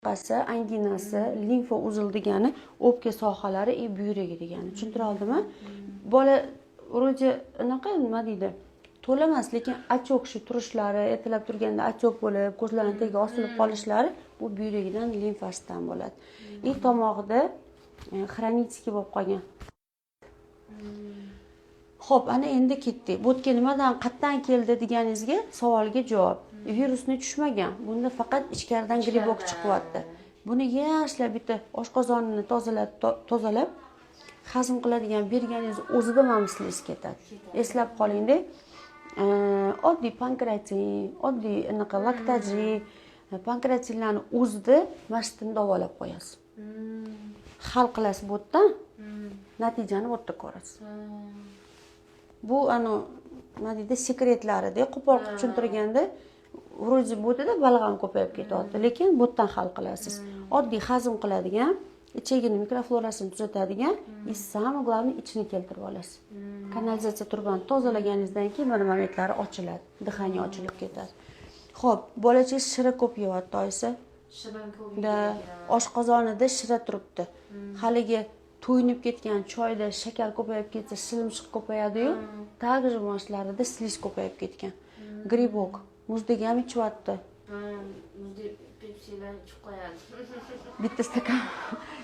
Qasi, anginasi, limfa узел degani o'pka sohalari и buyragi degani. Tushuntira oldimmi? Bola вроде anaqa, nima deydi, to'la emas, lekin отекший turishlari, ertalab turganda отек bo'lib, ko'zlarini tagiga osilib qolishlari bu buyragidan, limfasidan bo'ladi. И tomog'ida хронический bo'lib qolgan. Xo'p, ana endi ketdik. Bu yerga nimadan, qayerdan keldi deganingizga savolga javob. Virusni tushmagan. Bunda faqat ichkaridan грибок chiqyapti. Buni yaxshilab bitta oshqozonini tozalab, tozalab, hazm qiladigan berganingiz o'zida mana слизь ketadi. Eslab qolingda, oddiy pankreatin, oddiy anaqa laktaji, pankreatinlarni o'zida mana shu yerdan davolab qo'yasiz. Hal qilasiz bu yerdan, natijani bu yerda ko'rasiz. Bu anu, nima deydi, sekretlarida qo'pol qilib tushuntirganda, вроде bu yerda balg'am ko'payib ketyapti, lekin bu yerdan hal qilasiz. Oddiy hazm qiladigan, ichagini mikroflorasini tuzatadigan и самое главное, ichini keltirib olasiz. Kanalizatsiya trubani tozalaganingizdan keyin mana momentlari ochiladi, дыхание ochilib ketadi. Xo'p, bolachangiz shira ko'p yeyapti, oyisi. Shirin ko'p. Да, oshqozonida shira turibdi. Haligi to'yinib ketgan choyda shakar ko'payib ketsa, shilimshiq ko'payadi-yu, также moshlarida слизь ko'payib ketgan. Грибок, muzdek ham ichyapti. Muzdek Pepsilarni ichib qo'yadi.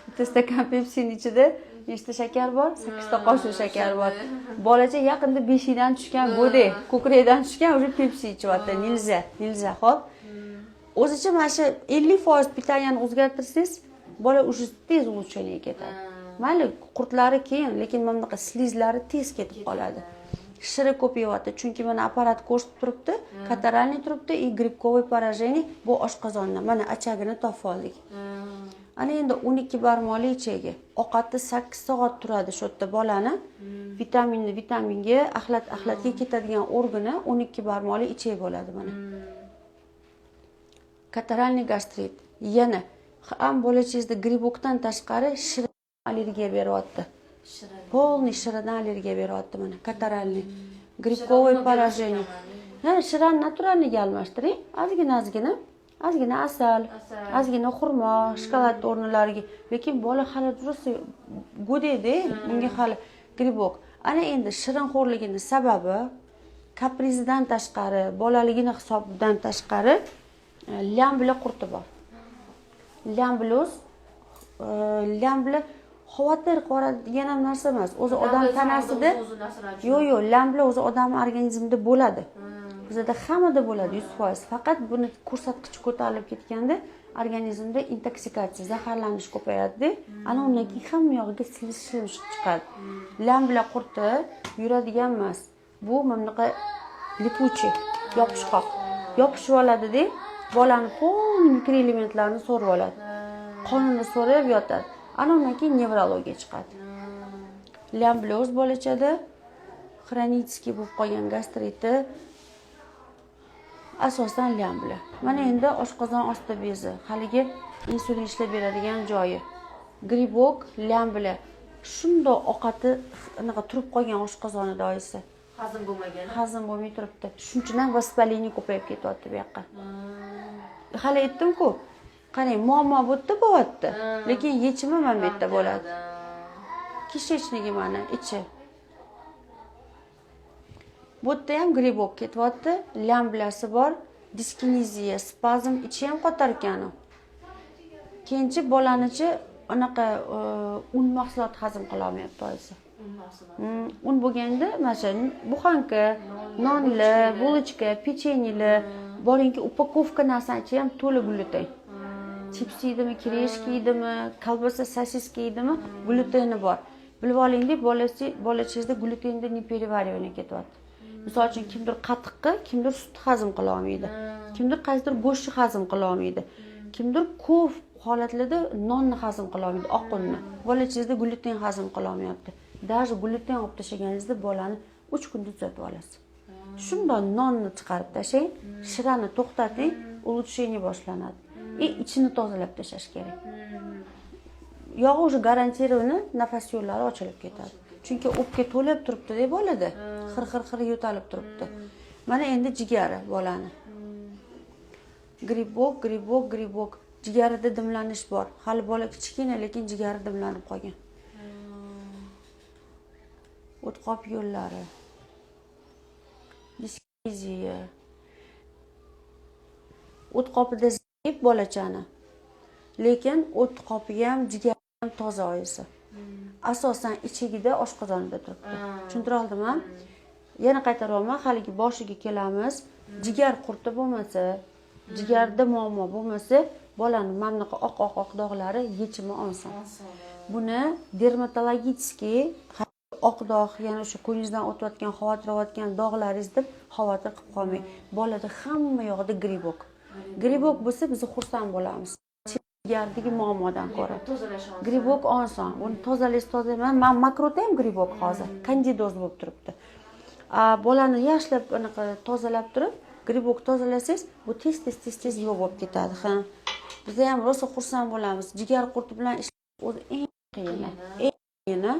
Bitta stakan Pepsini ichida nechta shakar bor? Sakkizta qoshiq shakar bor. Bolacha yaqinda beshikdan tushgan, go'dak, ko'krakdan tushgan, уже Pepsi ichyapti. Нельзя, нельзя, xo'p. O'zicha mana shu 50% питания ni o'zgartirsangiz, bola уже tez улучшение ketadi. Mayli, qurtlari keyin, lekin mana bunaqa слизь lari tez ketib qoladi. Shira ko'p yeyapti, chunki mana apparat ko'rsatib turibdi, катаральный turibdi и грибковый поражение, bu oshqozondan. Mana очаг ini topib oldik. Ana endi 12 barmoqli ichagi ovqatni 8 soat turadi shu yerda bolani. Vitaminni vitaminga, axlat axlatga ketadigan organi 12 barmoqli ichak bo'ladi. Mana катаральный gastrit. Yana ham bolachangizda грибок dan tashqari shira allergiya beryapti. Shira. Полный shiradan allergiya beryapti. Mana катаральный, грибковый поражение. Ha, shirani натуральный ga almashtiring, ozgina, ozgina, ozgina asal. Asal. Ozgina xurmo, shokolad o'rnilariga. Lekin bola hali просто go'dakda, unga hali грибок. Ana endi shirinxo'rligini sababi, kaprizidan tashqari, bolaligini hisobidan tashqari, lyambla qurti bor. Lyamblyoz, lyambla xavotir qilib yuboradigan ham narsa emas o'zi odam tanasida. Yo'q, lyambla o'zi odam organizmida bo'ladi, bizada hammada bo'ladi 100%. Faqat buni ko'rsatkichi ko'tarilib ketganda organizmda intoksikatsiya, zaharlanish ko'payadida, ana undan keyin hamma yog'iga слизь, shilimshiq chiqadi. Lyambla qurti yuradigan emas, bu mana bunaqa липучий, yopishqoq, yopishib oladida, bolani полный mikroelementlarni so'rib oladi, qonini so'rib yotadi. Ana undan keyin nevrologiya chiqadi. Lyamblyoz bolachada, хронический bo'lib qolgan gastriti, asosan lyambla. Mana endi oshqozon osti bezi, haligi insulin ishlab beradigan joyi, грибок, lyambla. Shundoq ovqati anaqa turib qolgan oshqozonida, oyisi. Hazm bo'lmagan. Hazm bo'lmay turibdi, shuning uchun ham воспаление ko'payib ketyapti bu yoqqa. Hali aytdimku, qarang, muammo bu yerda bo'lyapti, lekin yechimi mana bu yerda bo'ladi. Кишечник i mana ichi. Bu yerda ham грибок ketyapti, lyamblasi bor, diskineziya, spazm, ichi ham qotar ekan u. Keyinchi bolanichi anaqa un mahsulot hazm qilolmayapti, oyisi. Un mahsulot. Un bo'lganda mana shu буханка, nonlar, булочка, pechenyelar, boringki, упаковка narsani ichi ham to'la gluten. Chips yeydimi, кириешки yeydimi, kolbasa, sosiska yeydimi, gluteni bor. Bilib olingda, bolasi, bolachangizda glutenda непереваривание ketyapti. Misol uchun, kimdir qatiqqa, kimdir sutni hazm qila olmaydi, kimdir qaysidir go'shtni hazm qila olmaydi, kimdir ko'p holatlarda nonni hazm qila olmaydi, oq unni. Bolachangizda gluten hazm qila olmayapti. Даже gluten olib tashlaganingizda bolani 3 kunda tuzatib olasiz. Shundoq nonni chiqarib tashlang, shirani to'xtating, улучшение boshlanadi. И ichini tozalab tashlash kerak. Yog'i уже гарантированно nafas yo'llari ochilib ketadi, chunki o'pka to'lib turibdida bolada, xir xir xir yo'talib turibdi. Mana endi jigari bolani, грибок, грибок, грибок. Jigarida dimlanish bor. Hali bola kichkina, lekin jigari dimlanib qolgan. O'tqop yo'llari. Diskineziya. O'tqopida zaif bolachani. Lekin o't qopi ham, jigari ham toza oyisi. Asosan ichigida, oshqozonida turibdi. Tushuntira oldimmi? Yana qaytaryapman, haligi boshiga kelamiz. Jigar qurti bo'lmasa, jigarda muammo bo'lmasa, bolani mana bunaqa oq-oq dog'lari yechimi oson. Buni dermatologический oq dog', yana o'sha ko'zingizdan o'tayotgan, xavotir olayotgan dog'laringiz deb xavotir qilib qolmang. Bolada hamma yoqda грибок. Грибок bo'lsa biz xursand bo'lamiz. Jigardagi muammodan ko'ra. Tozalash oson. Грибок oson. Buni tozalaysiz, tozalayman. Man мокрота ham грибок hozir. Kandidoz bo'lib turibdi. Bolani yaxshilab anaqa tozalab turib, грибок tozalasangiz, bu tez-tez yo'q bo'lib ketadi. Ha. Biz ham rosa xursand bo'lamiz. Jigar qurti bilan ishlash o'zi eng qiyini. Eng qiyini.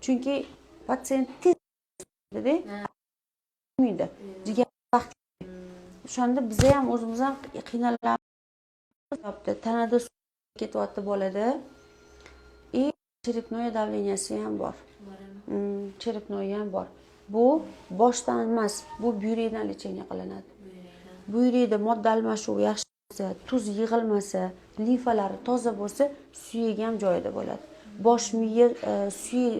Chunki patsient tez dedi, bilmaydi. Jigar vaqt. O'shanda biz ham o'zimiz ham qiynalamiz. Tanada suv ketyapti bolada. И черепное давление si ham bor. Черепное ham bor. Bu boshdan emas, bu buyrakdan лечение qilinadi. Buyrakda modda almashuvi yaxshi bo'lsa, tuz yig'ilmasa, limfalari toza bo'lsa, suyagi ham joyida bo'ladi. Bosh miya suyak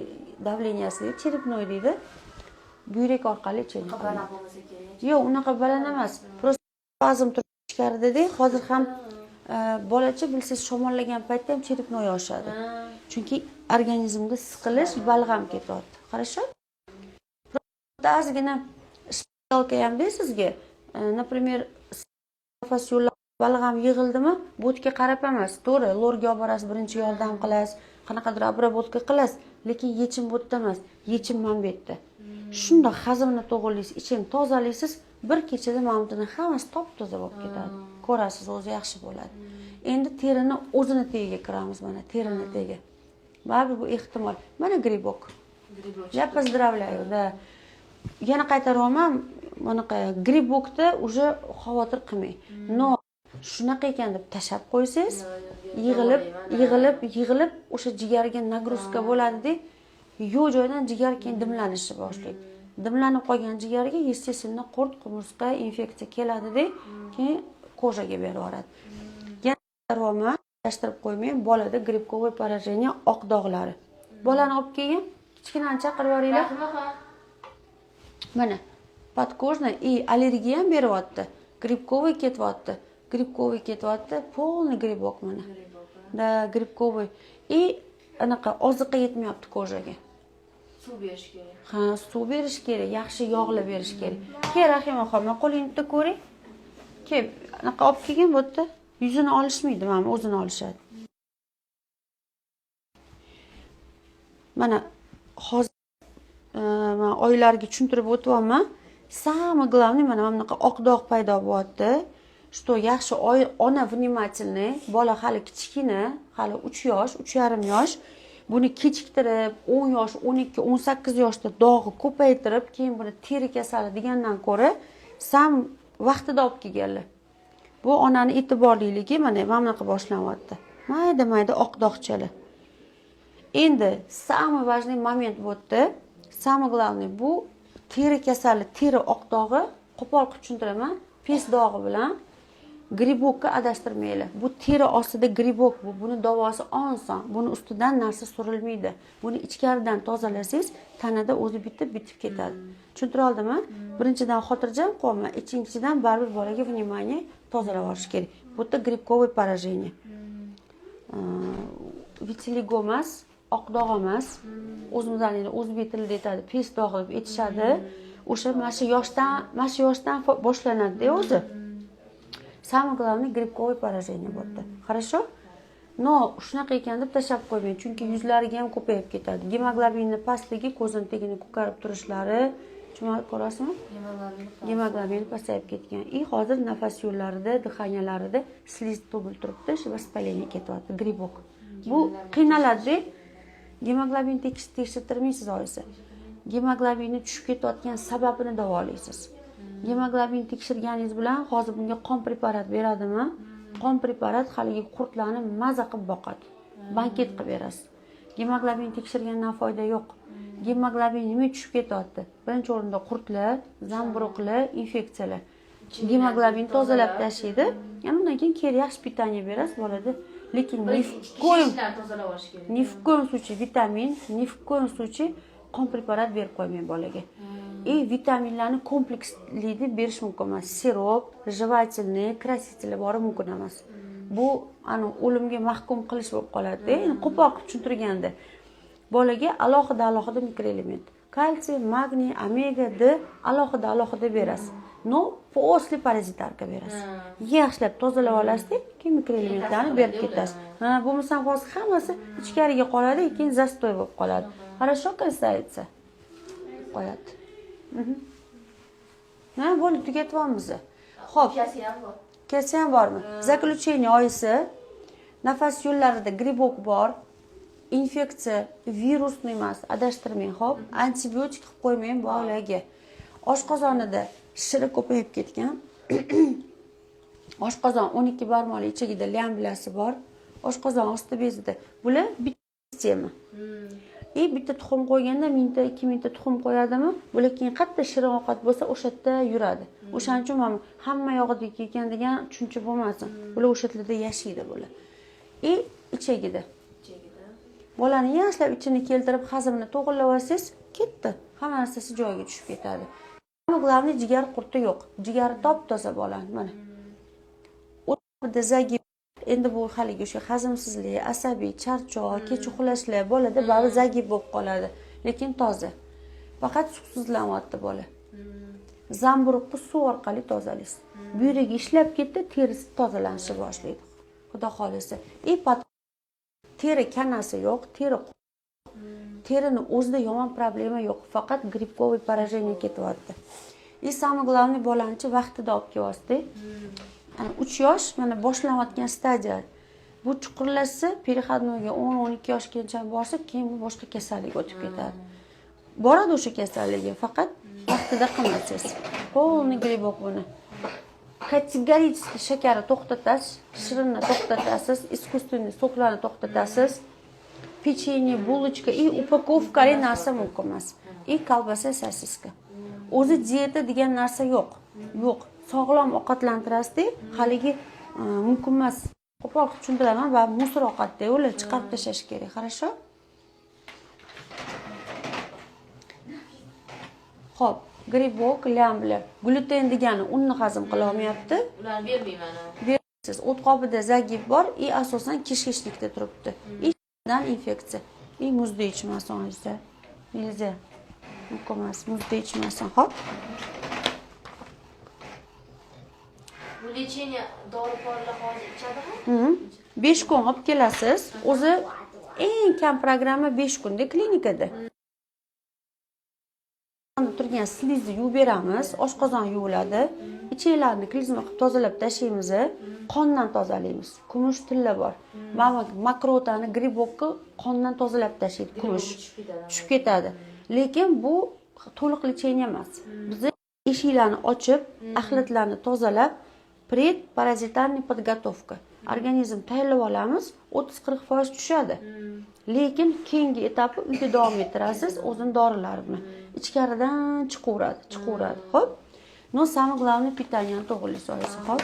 давление si deydi, черепной deydi. Buyrak orqali лечение qilinadi. Bo'lmasa kerak. Yo'q, unaqa baland emas. Просто spazm turib ichkarida-da, hozir ham bolacha bilsangiz shamollagan paytda ham черепной oshadi. Chunki organizmda siqilish, balg'am ketyapti. Хорошо? Ozgina шпаргалка ham sizga. Например, nafas yo'llari balg'am yig'ildimi, bo'tga qarab emas, to'g'ri, lorga olib borasiz, birinchi yordam qilasiz, qanaqadir обработка qilasiz, lekin yechim bu yerda emas, yechim mana bu yerda. Shundoq hazmni to'g'rilaysiz, ichini tozalaysiz, bir kechada mana buni hammasi top-toza bo'lib ketadi. Ko'rasiz, o'zi yaxshi bo'ladi. Endi terini o'zini tagiga kiramiz mana, terini tagiga. Baribir bu ehtimol. Mana грибок. Я поздравляю, да. Yana qaytaryapman, bunaqa грибок da уже xavotir qilmang. Но shunaqa ekan deb tashlab qo'ysangiz, yig'ilib, yig'ilib, yig'ilib o'sha jigarga нагрузка bo'ladi-da, yo'q joydan jigar keyin dimlanishni boshlaydi. Dimlanib qolgan jigarga естественно qurt, qumursqa, infeksiya keladida, keyin кожа ga berib yuboradi. Yana qaytaryapman, adashtirib qo'ymang, bolada грибковое поражение, oq dog'lari. Bolani olib kelgin, kichkinani chaqirib yuboringlar. Mana подкожный и allergiya ham beryapti. Грибковый ketyapti. Грибковый ketyapti, полный грибок mana. Да, грибковый. И anaqa oziqa yetmayapti кожа ga. Suv berish kerak. Ha, suv berish kerak, yaxshi yog'lab berish kerak. Kel, Rahimaxon, qo'lingni bitta ko'ring. Kel, anaqa olib kelgin bu yerda. Yuzini olishmaydi, mana o'zini olishadi. Mana hozir man oylarga tushuntirib o'tyapman. Самое главное, mana bunaqa oq dog' paydo bo'lyapti. Что yaxshi ona внимательный, bola hali kichkina, hali 3 yosh, 3,5 yosh. Buni kechiktirib, 10 yosh, 12, 18 yoshda dog'i ko'paytirib, keyin buni teri kasali degandan ko'ra, sam vaqtida olib kelganlar. Bu onani e'tiborliligi mana bunaqa boshlanyapti. Mayda-mayda oq dog'chalar. Endi самый важный moment bu yerda, самый главный bu teri kasali, teri oq dog'i, qo'pol qilib tushuntiraman, pes dog'i bilan грибок ka adashtirmanglar. Bu teri ostida грибок, bu buni davosi oson. Buni ustidan narsa surilmaydi. Buni ichkaridan tozalasangiz, tanada o'zi bitib ketadi. Tushuntira oldimmi? Birinchidan xotirjam qolma, ikkinchidan baribir bolaga внимание tozalab olish kerak. Bu yerda грибковое поражение. Vitiligo emas, oq dog' emas. O'zimizning o'zbek tilida aytadi, pes dog' deb aytishadi. O'sha mana shu yoshdan boshlanadi-da o'zi. Самое главное грибковое поражение bu yerda. Хорошо? Но shunaqa ekan deb tashlab qo'ymang, chunki yuzlariga ham ko'payib ketadi. Gemoglobinning pastligi, ko'zini tagini ko'karib turishlari, ko'rasizmi? Gemoglobin pasayib ketgan. И hozir nafas yo'llarida, дыхания larida слизь to'kilib turibdi, shu воспаление ketyapti, грибок. Bu qiynaladi. Gemoglobin tekshirtirmaysiz oyisi. Gemoglobinni tushib ketayotgan sababini davolaysiz. Gemoglobin tekshirganingiz bilan hozir bunga qon preparat beradimi? Qon preparat haligi qurtlarni maza qilib boqadi. Banket qilib berasiz. Gemoglobin tekshirgandan foyda yo'q. Gemoglobin nima tushib ketyapti? Birinchi o'rinda qurtlar, zamburug'lar, infeksiyalar. Gemoglobin tozalab tashlaydi. Yana undan keyin kerak yaxshi pitание berasiz bolada. Lekin ни в коем случае vitamin, ни в коем случае qon preparat berib qo'ymang bolaga. И vitaminlarni kompleksli deb berish mumkin emas. Sirop, жевательный, краситель bori mumkin emas. Bu ani o'limga mahkum qilish bo'lib qoladi-da. Endi qo'pol qilib tushuntirganda bolaga alohida-alohida mikroelement, kalsiy, magniy, omega, D alohida-alohida berasiz. Но после parazitarka berasiz. Yaxshilab tozalab olasizda, keyin mikroelementlarni berib ketasiz. Ha, bo'lmasam hozir hammasi ichkariga qoladi, keyin zastoy bo'lib qoladi. Хорошо касается. Qo'yadi. Ha, bo'ldi, tugatyapmiz. Xo'p. Ukasi ham bor. Ukasi ham bormi? Заключение oyisi nafas yo'llarida gribok bor. Infeksiya virusni emas, adashtirmang, xo'p? Antibiotik qilib qo'ymang bolaga. Oshqozonida shira ko'payib ketgan. Oshqozon 12 barmoqli ichagida lyamblasi bor. Oshqozon osti bezida. Bular bitta sistema. И bitta tuxum qo'yganda 1000 ta, 2000 ta tuxum qo'yadimi? Bular keyin qayerda shirin ovqat bo'lsa, o'sha yerda yuradi. O'shaning uchun mana hamma yog'idagi ekan degan tushuncha bo'lmasin. Bular o'sha yerda yashaydi bular. И ichagida. Bolani yaxshilab ichini keltirib, hazmini to'g'rilab olsangiz, ketdi. Hamma narsasi joyiga tushib ketadi. Ammo главное jigar qurti yo'q. Jigari top-toza bolani mana. O'tda zagi endi bu haligi o'sha hazmsizlik, asabiy, charchoq, kech uxlashlar bolada baribir zagib bo'lib qoladi, lekin toza. Faqat suvsizlanyapti bola. Zamburug'ni suv orqali tozalaysiz. Buyragi ishlab ketdi, terisi tozalanishni boshlaydi. Xudo xolisa. И teri kanasi yo'q, terini o'zida yomon problema yo'q, faqat gribkovый поражение ketyapti. И самое главное bolani vaqtida olib kelyapsiz-da. 3 yosh mana boshlanayotgan stadiya. Bu chuqurlashsa, переходнойga 10-12 yoshgacha borsa, keyin bu boshqa kasallik o'tib ketadi. Boradi o'sha kasalligi, faqat vaqtida qilmasangiz. Полный грибок buni. Категорически shakarni to'xtatasiz, shirinni to'xtatasiz, искусственный soklarni to'xtatasiz. Pechenye, булочка и упаковкали narsa mumkin emas. И kolbasa, sosiska. O'zi dieta degan narsa yo'q. Yo'q. Sog'lom ovqatlantirasiz-da, haligi mumkin emas. Qo'pol qilib tushuntiraman, va musor ovqatda ular chiqarib tashlash kerak. Хорошо? Xo'p, gribok, lyambla, gluten degani unni hazm qila olmayapti. Ularni bermayman. Berasiz. O'tqobida zagib bor, и asosan kishkishlikda turibdi. И dan infeksiya. И muzda ichmasin o'zida. Nельзя. Mumkin emas, muzda ichmasin. Xo'p. Bu lechение dori porilar hozir ichadimi? 5 kun olib kelasiz. O'zi eng kam programma 5 kunda klinikada. Turgan slizni yuvib beramiz, oshqozon yuviladi, ichaklarni klizma qilib tozalab tashlaymiz, qondan tozalaymiz. Kumush tilla bor. Mana makrotani, gribokni qondan tozalab tashlaydi, kumush tushib ketadi. Lekin bu to'liq lechение emas. Biz eshiklarni ochib, axlatlarni tozalab, предпаразитарный подготовка. Organizm tayyorlab olamiz, 30-40% tushadi. Lekin keyingi etapi uyda davom ettirasiz, o'zini dorilari bilan. Ichkaridan chiqaveradi, chiqaveradi. Xo'p. Но самое главное питание ni to'g'rilaysiz, xo'p.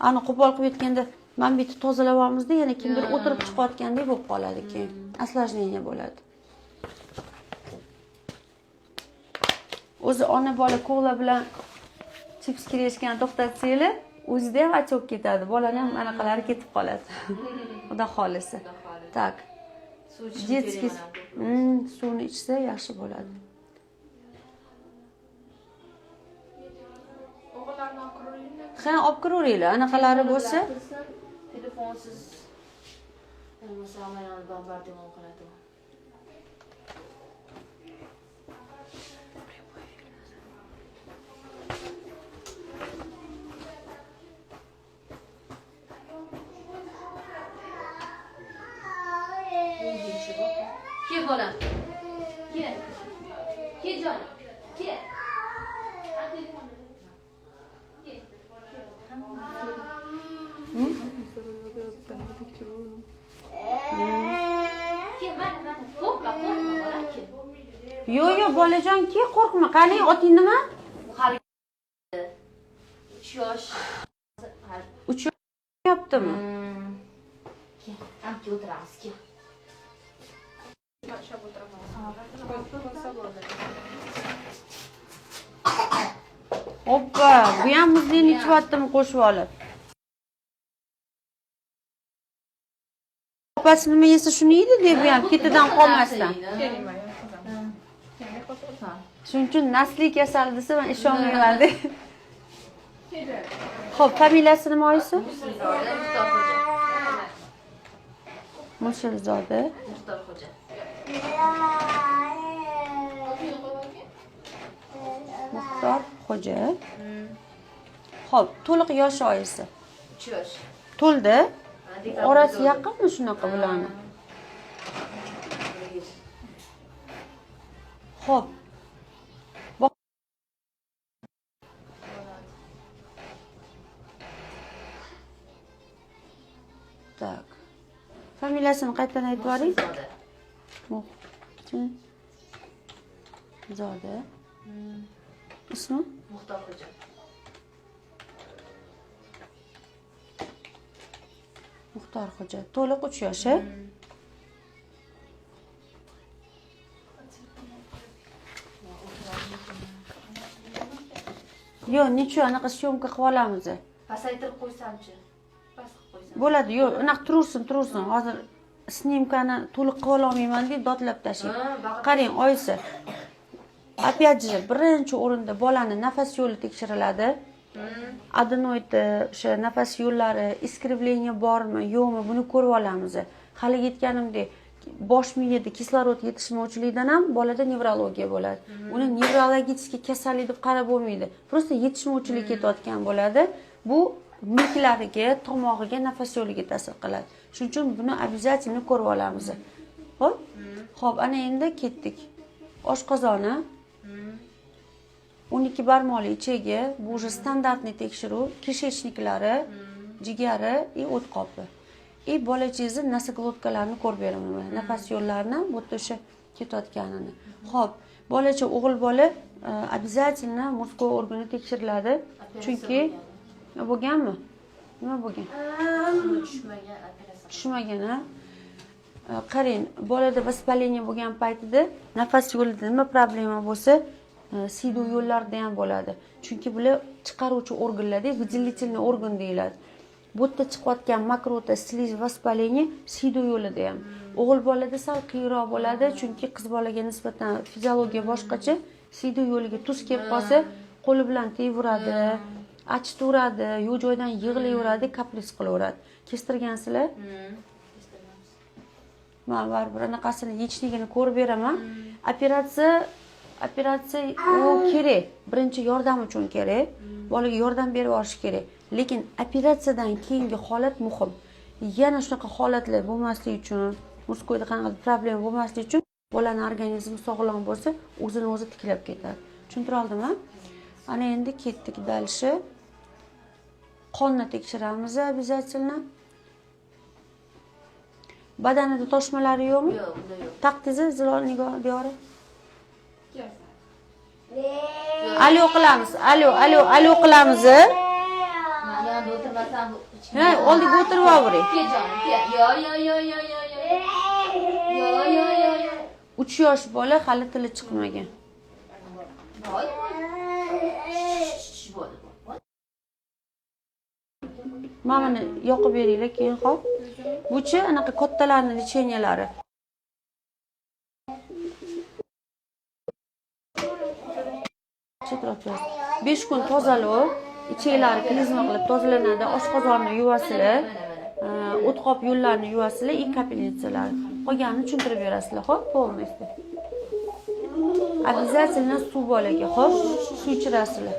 Ani qo'pol qilib aytganda, mana bu yerni tozalayapmizda, yana kimdir o'tirib chiqayotgandek bo'lib qoladi keyin. Осложнение bo'ladi. O'zi ona bola kola bilan chips kirishgan to'xtatsanglar, o'zida ham achib ketadi, bolani ham anaqalari ketib qoladi. Xudo xolisa. Tak. Детский suvni ichsa yaxshi bo'ladi. Ha, olib kiraveringlar. Anaqalari bo'lsa, telefonsiz bo'lmasa amaliyotni bombardimon qiladi. Kel bolam. Kel. Kel jonim. Kel. Yo'q, yo'q, bolajon, ki qo'rqma. Qani, oting nima? Hali 3 yosh. 3 yoshmi? Kel, amki o'tiramiz, kel. Hoppa, bu ham muzlikni ichyaptimi qo'shib olib? Opasi nima yesa shuni yeydi deb bu ham ketidan qolmasdan. Shuning uchun nasliy kasal desa men ishonmayman. Xo'p, familiyasi nima oyisi? Mushilzoda. Muxtorxo'ja. Muxtorxo'ja. Xo'p, to'liq yosh oyisi? 3 yosh. To'ldi? Orasi yaqinmi shunaqa bularni? Xo'p. Tak. Familiyasini qaytadan aytib yuboring. Muhsinzoda. Ismi? Muxtorxo'ja. Muxtorxo'ja. To'liq 3 yoshi. Yo'q, necha anaqa syomka qilib olamiz. Pasaytirib qo'ysamchi? Past qilib qo'ysam. Bo'ladi, yo'q, unaqa turursin, turursin. Hozir snimkani to'liq qilib olmayman deb dodlab tashlaydi. Qarang, oyisi. Опять же, birinchi o'rinda bolani nafas yo'li tekshiriladi. Adenoidi, o'sha nafas yo'llari, iskривление bormi, yo'qmi, buni ko'rib olamiz. Hali aytganimdek, bosh miyada kislorod yetishmovchiligidan ham bolada nevrologiya bo'ladi. Uni nevrologik kasallik deb qarab bo'lmaydi. Просто yetishmovchilik ketayotgan bo'ladi. Bu milklariga, tomog'iga, nafas yo'liga ta'sir qiladi. Shuning uchun buni обязательно ko'rib olamiz. Xo'p? Xo'p, ana endi ketdik. Oshqozoni 12 barmoqli ichagi, bu уже standartli tekshiruv, kishechniklari, jigari va o't qopi. И bolachingizni nosoglotkalarni ko'rib beraman. Nafas yo'llarini, bu yerda o'sha ketayotganini. Xo'p, bolacha o'g'il bola обязательно мужской organi tekshiriladi. Chunki bo'lganmi? Nima bo'lgan? Tushmagan operatsiya. Tushmagan, ha? Qarang, bolada воспаление bo'lgan paytida nafas yo'lida nima problema bo'lsa, siydik yo'llarida ham bo'ladi. Chunki bular chiqaruvchi organlarda, выделительный organ deyiladi. Bu yerda chiqayotgan makrota, sliz, воспаление siydik yo'lida ham. O'g'il bolada sal qiyinroq bo'ladi, chunki qiz bolaga nisbatan fiziologiya boshqacha. Siydik yo'liga tuz kelib qolsa, qo'li bilan tevaveradi, achitaveradi, yo'q joydan yig'layveradi, kapriz qilaveradi. Kestirgansizlar? Men baribir anaqasini yechligini ko'rib beraman. Operatsiya u kerak. Birinchi yordam uchun kerak. Bolaga yordam berib yuborish kerak. Lekin operatsiyadan keyingi holat muhim. Yana shunaqa holatlar bo'lmasligi uchun, muskoyda qanaqadir problema bo'lmasligi uchun bolani organizmi sog'lom bo'lsa, o'zini o'zi tiklab ketadi. Tushuntira oldimmi? Ana endi ketdik дальше. Qonni tekshiramiz обязательно. Badanida toshmalari yo'qmi? Yo'q, unda yo'q. Taqdizi Zilol Nigor diyori. Alo qilamiz. Alo, alo, alo qilamiz. Men yonida o'tirmasam bu Ha, oldiga o'tirib olvering. Kel jonim, kel. Yo, yo, yo, yo, yo, yo. Yo, yo, yo, yo. 3 yosh bola hali tili chiqmagan. Voy, voy. Bo'ldi, bo'ldi. Mana buni yoqib beringlar keyin, xo'p. Buchi anaqa kattalarning lecheniyalari. Chetroq yoz. 5 kun tozalov, ichaklari klizma qilib tozalanadi, oshqozonni yuvasizlar, o'tqop yo'llarini yuvasizlar, и kapelnitsalar. Qolganini tushuntirib berasizlar, xo'p, полностью. Обязательно suv bolaga, xo'p, suv ichirasizlar.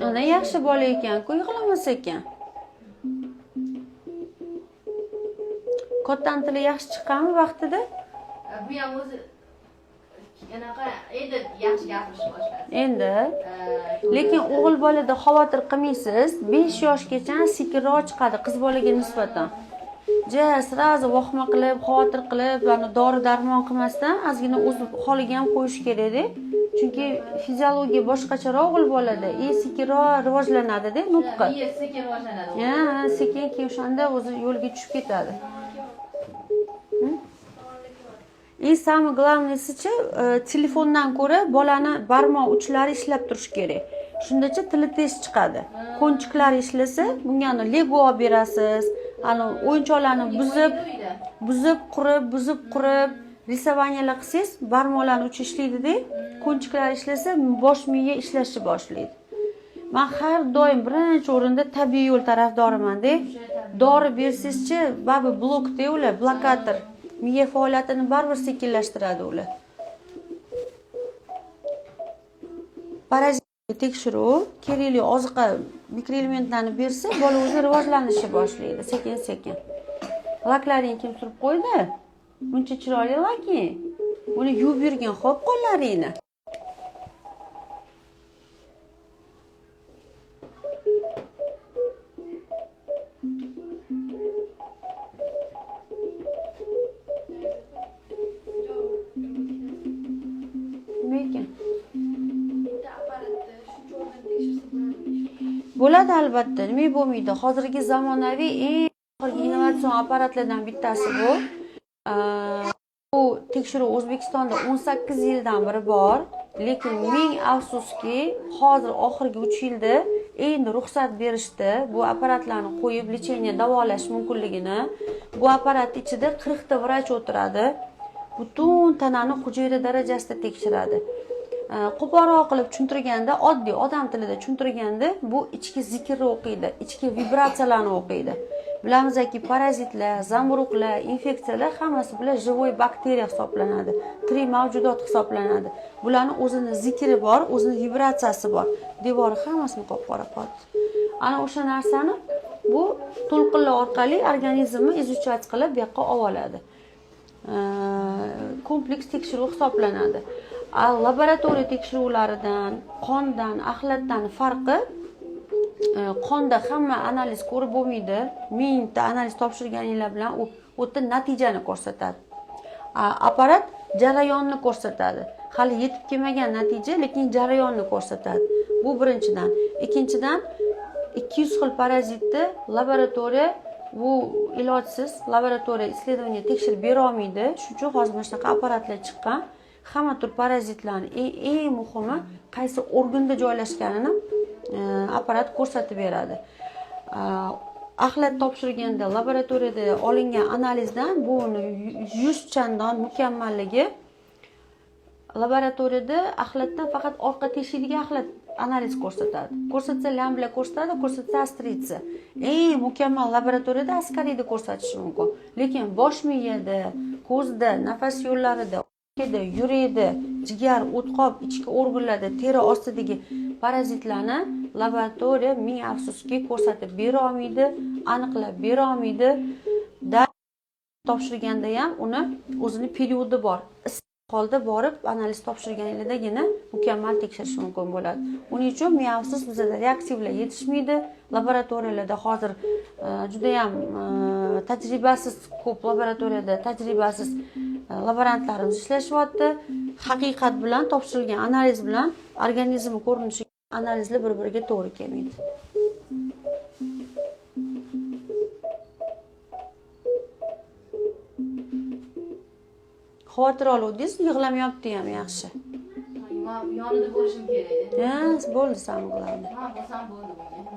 Ana yaxshi bola ekan-ku, yig'lamas ekan. Kattani tili yaxshi chiqqanmi vaqtida? Bu ham o'zi Anaqa endi yaxshi gapirishni boshladi. Endi lekin o'g'il bolada xavotir qilmaysiz, 5 yoshgacha sekinroq chiqadi qiz bolaga nisbatan. Ja sразу vahima qilib, xavotir qilib, ani dori darmon qilmasdan ozgina o'z holiga ham qo'yish kerakda. Chunki fiziologiya boshqacharoq o'g'il bolada, sekinroq rivojlanadi-da nutqi. Miya sekin rivojlanadi. Ha, sekin keyin o'shanda o'zi yo'lga tushib ketadi. И самое главное-sichi, telefondan ko'ra bolani barmoq uchlari ishlab turishi kerak. Shundacha tili tez chiqadi. Konchiklari ishlasa, bunga ani Lego olib berasiz, ani o'yinchoqlarni buzib qurib, risovaniyalar qilsangiz, barmoqlarni uchi ishlaydi-da, konchiklari ishlasa, bosh miya ishlashni boshlaydi. Men har doim birinchi o'rinda tabiiy yo'l tarafdoriman-da. Dori bersangizchi, baribir blokda ular, blokator. Miya faoliyatini baribir sekinlashtiradi ular. Parazit tekshiruv, kerakli oziqa mikroelementlarni bersa, bola o'zi rivojlanishni boshlaydi sekin-sekin. Laklaringni kim surib qo'ydi? Buncha chiroyli laking. Uni yuvib yurgin, xo'p, qo'llaringni. Bo'ladi albatta, nima bo'lmaydi. Hozirgi zamonaviy eng oxirgi innovatsion apparatlardan bittasi bu. Bu tekshiruv O'zbekistonda 18 yildan beri bor, lekin ming afsuski hozir oxirgi 3 yilda endi ruxsat berishdi bu apparatlarni qo'yib lecheniya davolash mumkinligini. Bu apparat ichida 40 ta vrach o'tiradi. Butun tanani hujayra darajasida tekshiradi. Qo'polroq qilib tushuntirganda, oddiy odam tilida tushuntirganda, bu ichki zikrni o'qiydi, ichki vibratsiyalarni o'qiydi. Bilamizki, parazitlar, zamburug'lar, infeksiyalar hammasi bular живой bakteriya hisoblanadi, tirik mavjudot hisoblanadi. Bularni o'zini zikri bor, o'zini vibratsiyasi bor. Devori hammasini qop-qora qotdi. Ana o'sha narsani bu to'lqinlar orqali organizmni izuchat qilib bu yoqqa olib oladi. Kompleks tekshiruv hisoblanadi. Laboratoriya tekshiruvlaridan, qondan, axlatdan farqi, qonda hamma analiz ko'rib bo'lmaydi. 1000 ta analiz topshirganinglar bilan u o'ta natijani ko'rsatadi. Apparat jarayonni ko'rsatadi. Hali yetib kelmagan natija, lekin jarayonni ko'rsatadi. Bu birinchidan. Ikkinchidan, 200 xil parazitni laboratoriya bu ilojsiz, laboratoriya исследование tekshirib bera olmaydi. Shuning uchun hozir mana shunaqa apparatlar chiqqan. Hamma tur parazitlarni eng muhimi qaysi organda joylashganini apparat ko'rsatib beradi. Axlat topshirganda laboratoriyada olingan analizdan buni 100 chandon mukammalligi laboratoriyada axlatdan faqat orqa teshikdagi axlat analiz ko'rsatadi. Ko'rsatsa lambla ko'rsatadi, ko'rsatsa astritsa. Eng mukammal laboratoriyada askariyda ko'rsatishi mumkin. Lekin bosh miyada, ko'zda, nafas yo'llarida, yurakda, jigar, o'tqob, ichki organlarda, teri ostidagi parazitlarni laboratoriya ming afsuski ko'rsatib bera olmaydi, aniqlab bera olmaydi. Topshirganda ham uni o'zini periodi bor. Issiq holda borib analiz topshirganinglardagina mukammal tekshirish mumkin bo'ladi. Uning uchun ming afsus bizda reaktivlar yetishmaydi. Laboratoriyalarda hozir juda ham tajribasiz, ko'p laboratoriyada tajribasiz laborantlarimiz ishlashyapti. Haqiqat bilan topshirilgan analiz bilan organizm ko'rinishi analizlar bir-biriga to'g'ri kelmaydi. Xavotir oluvdingiz, yig'lamayapti ham yaxshi. Men yonida bo'lishim kerak edi. Ha, bo'ldi, самое главное. Ha, bo'lsam bo'ldi bunga.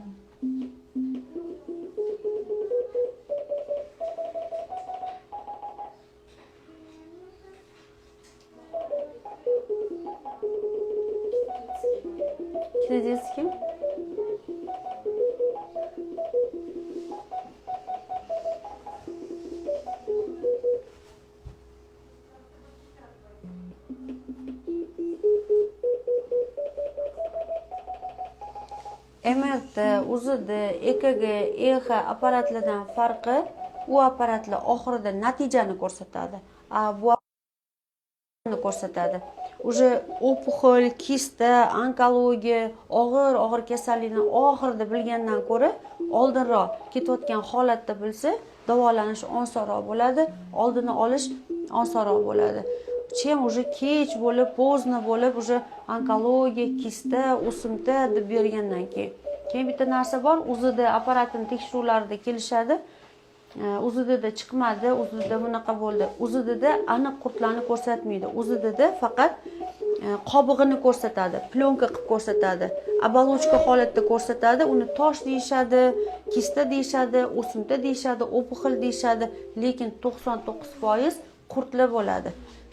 Детский. MRT, UZD, EKG, EH apparatlardan farqi, u apparatlar oxirida natijani ko'rsatadi. Bu Ko'rsatadi. Уже опухоль, kista, onkologiya, og'ir og'ir kasallikni oxirida bilgandan ko'ra oldinroq ketayotgan holatda bilsa, davolanish osonroq bo'ladi, oldini olish osonroq bo'ladi, чем уже kech bo'lib, поздно bo'lib, уже onkologiya, kista, o'simta deb bergandan keyin. Keyin bitta narsa bor, УЗД apparatini tekshiruvlarida kelishadi, УЗДda chiqmadi, УЗДda bunaqa bo'ldi. УЗДda aniq qurtlarni ko'rsatmaydi. УЗДda faqat qobig'ini ko'rsatadi, plyonka qilib ko'rsatadi, оболочка holatda ko'rsatadi. Uni tosh deyishadi, kista deyishadi, o'simta deyishadi, опухоль deyishadi, lekin 99% qurtlar bo'ladi.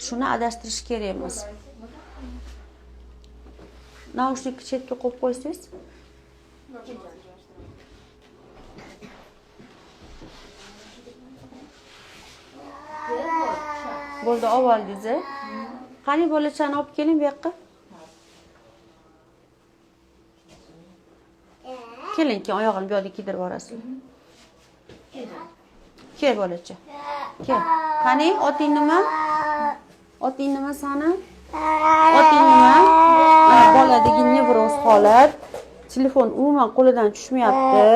Shuni adashtirish kerak emas. Наушник chetga qo'yib qo'ysangiz. Bo'ldi, olib oldingiz. Qani, bolachani olib keling bu yoqqa. Keling, keyin oyog'ini bu yoqda kiydirib yuborasizlar. Kel, bolacha, kel. Qani, oting nima? Oting nima sani? Oting nima? Mana, boladagi nevroz holat. Telefon umuman qo'lidan tushmayapti.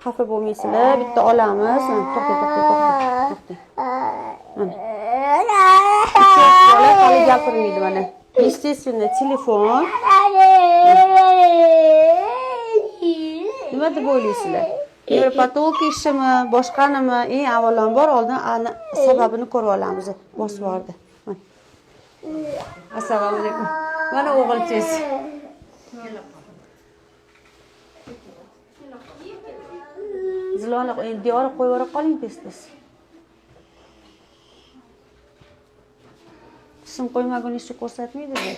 Xafa bo'lmaysizlar, bitta olamiz. Mana, to'xta, to'xta, to'xta, to'xta. Mana, 3 yosh bola, hali gapirmaydi. Mana, естественно, telefon. Nima deb o'ylaysizlar? Nevropatolog ishimi, boshqanimi? Eng avvalambor oldin ani sababini ko'rib olamiz. Bosib yubordi. Mana. Assalomu alaykum. Mana o'g'ilchangiz. Ziloli, endi diyora qo'yib yubora qoling tez tez. Sim qo'ymagunicha ko'rsatmaydi.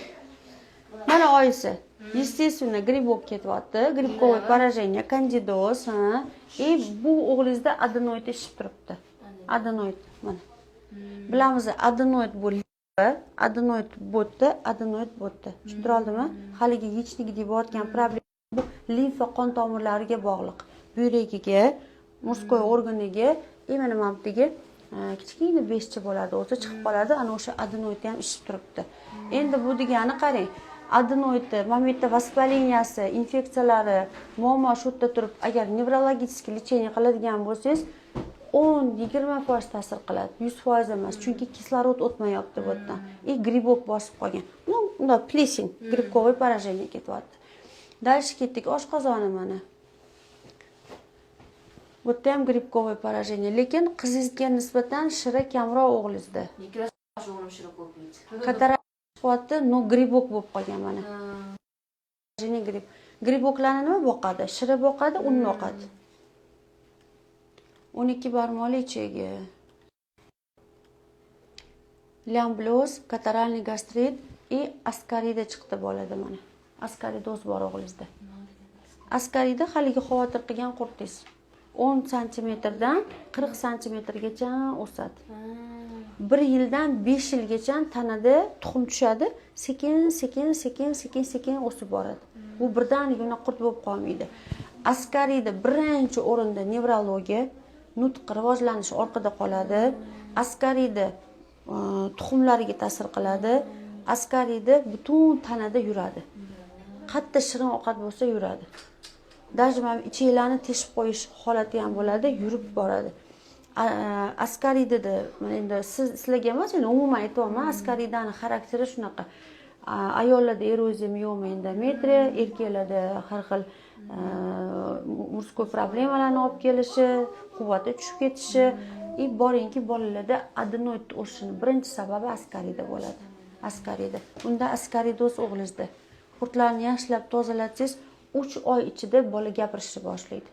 Mana oyisi. Естественно, грибок ketyapti, грибковое поражение, kandidoz. Ha, и bu o'g'lingizda adenoid ishib turibdi. Adenoid, mana, bilamiz, adenoid bu adenoid bu yerda, adenoid bu yerda. Tushuntira oldimmi? Haligi яичник deb bo'layotgan problema bu limfa qon tomirlariga bog'liq, buyragiga, мужской organiga. Именно mana bu yerdagi kichkina bezcha bo'ladi, o'zi chiqib qoladi. Ana o'sha adenoid ham ishib turibdi. Endi bu degani, qarang, adenoidni mana bu yerda воспаления si, infeksiyalari, muammo shu yerda turib, agar неврологический лечение qiladigan bo'lsangiz, 10-20% ta'sir qiladi, 100% emas, chunki kislorod o'tmayapti bu yerdan и грибок bosib qolgan, ну bundoq плесень, грибковый поражение ketyapti. Дальше ketdik. Oshqozoni, mana, bu yerda ham грибковый поражение, lekin qizingizga nisbatan shira kamroq o'g'lingizda. O'g'lim shira ko'p yeydi. Kattaroq chiqyapti, но грибок bo'lib qolgan, mana. Гриб, грибок larni nima boqadi? Shira boqadi, un boqadi. 12 barmoqli ichagi, лямблиоз, катаральный gastrit и askarida chiqdi bolada. Mana, askaridoz bor o'g'lingizda. Askarida haligi xavotir qilgan qurtingiz 10 santimetrdan 40 santimetrgacha o'sadi. 1 yildan 5 yilgacha tanada tuxum tushadi, sekin sekin sekin sekin sekin o'sib boradi. Bu birdaniga unaqa qurt bo'lib qolmaydi. Askarida birinchi o'rinda nevrologiya, nutq rivojlanishi orqada qoladi. Askarida tuxumlariga ta'sir qiladi. Askarida butun tanada yuradi, qayerda shirin ovqat bo'lsa, yuradi. Даже mana ichaklarni teshib qo'yish holati ham bo'ladi, yurib boradi. Askaridada endi siz, sizlarga emas, endi umuman aytyapman, askaridani xarakteri shunaqa. Ayollarda eroziya, mioma, endometriya, erkaklarda har xil мужской problemalarni olib kelishi, quvvati tushib ketishi и boringki, bolalarda adenoid o'sishini birinchi sababi askarida bo'ladi. Askarida, unda askaridoz o'g'lingizda. Qurtlarni yaxshilab tozalatsangiz, 3 oy ichida bola gapirishni boshlaydi.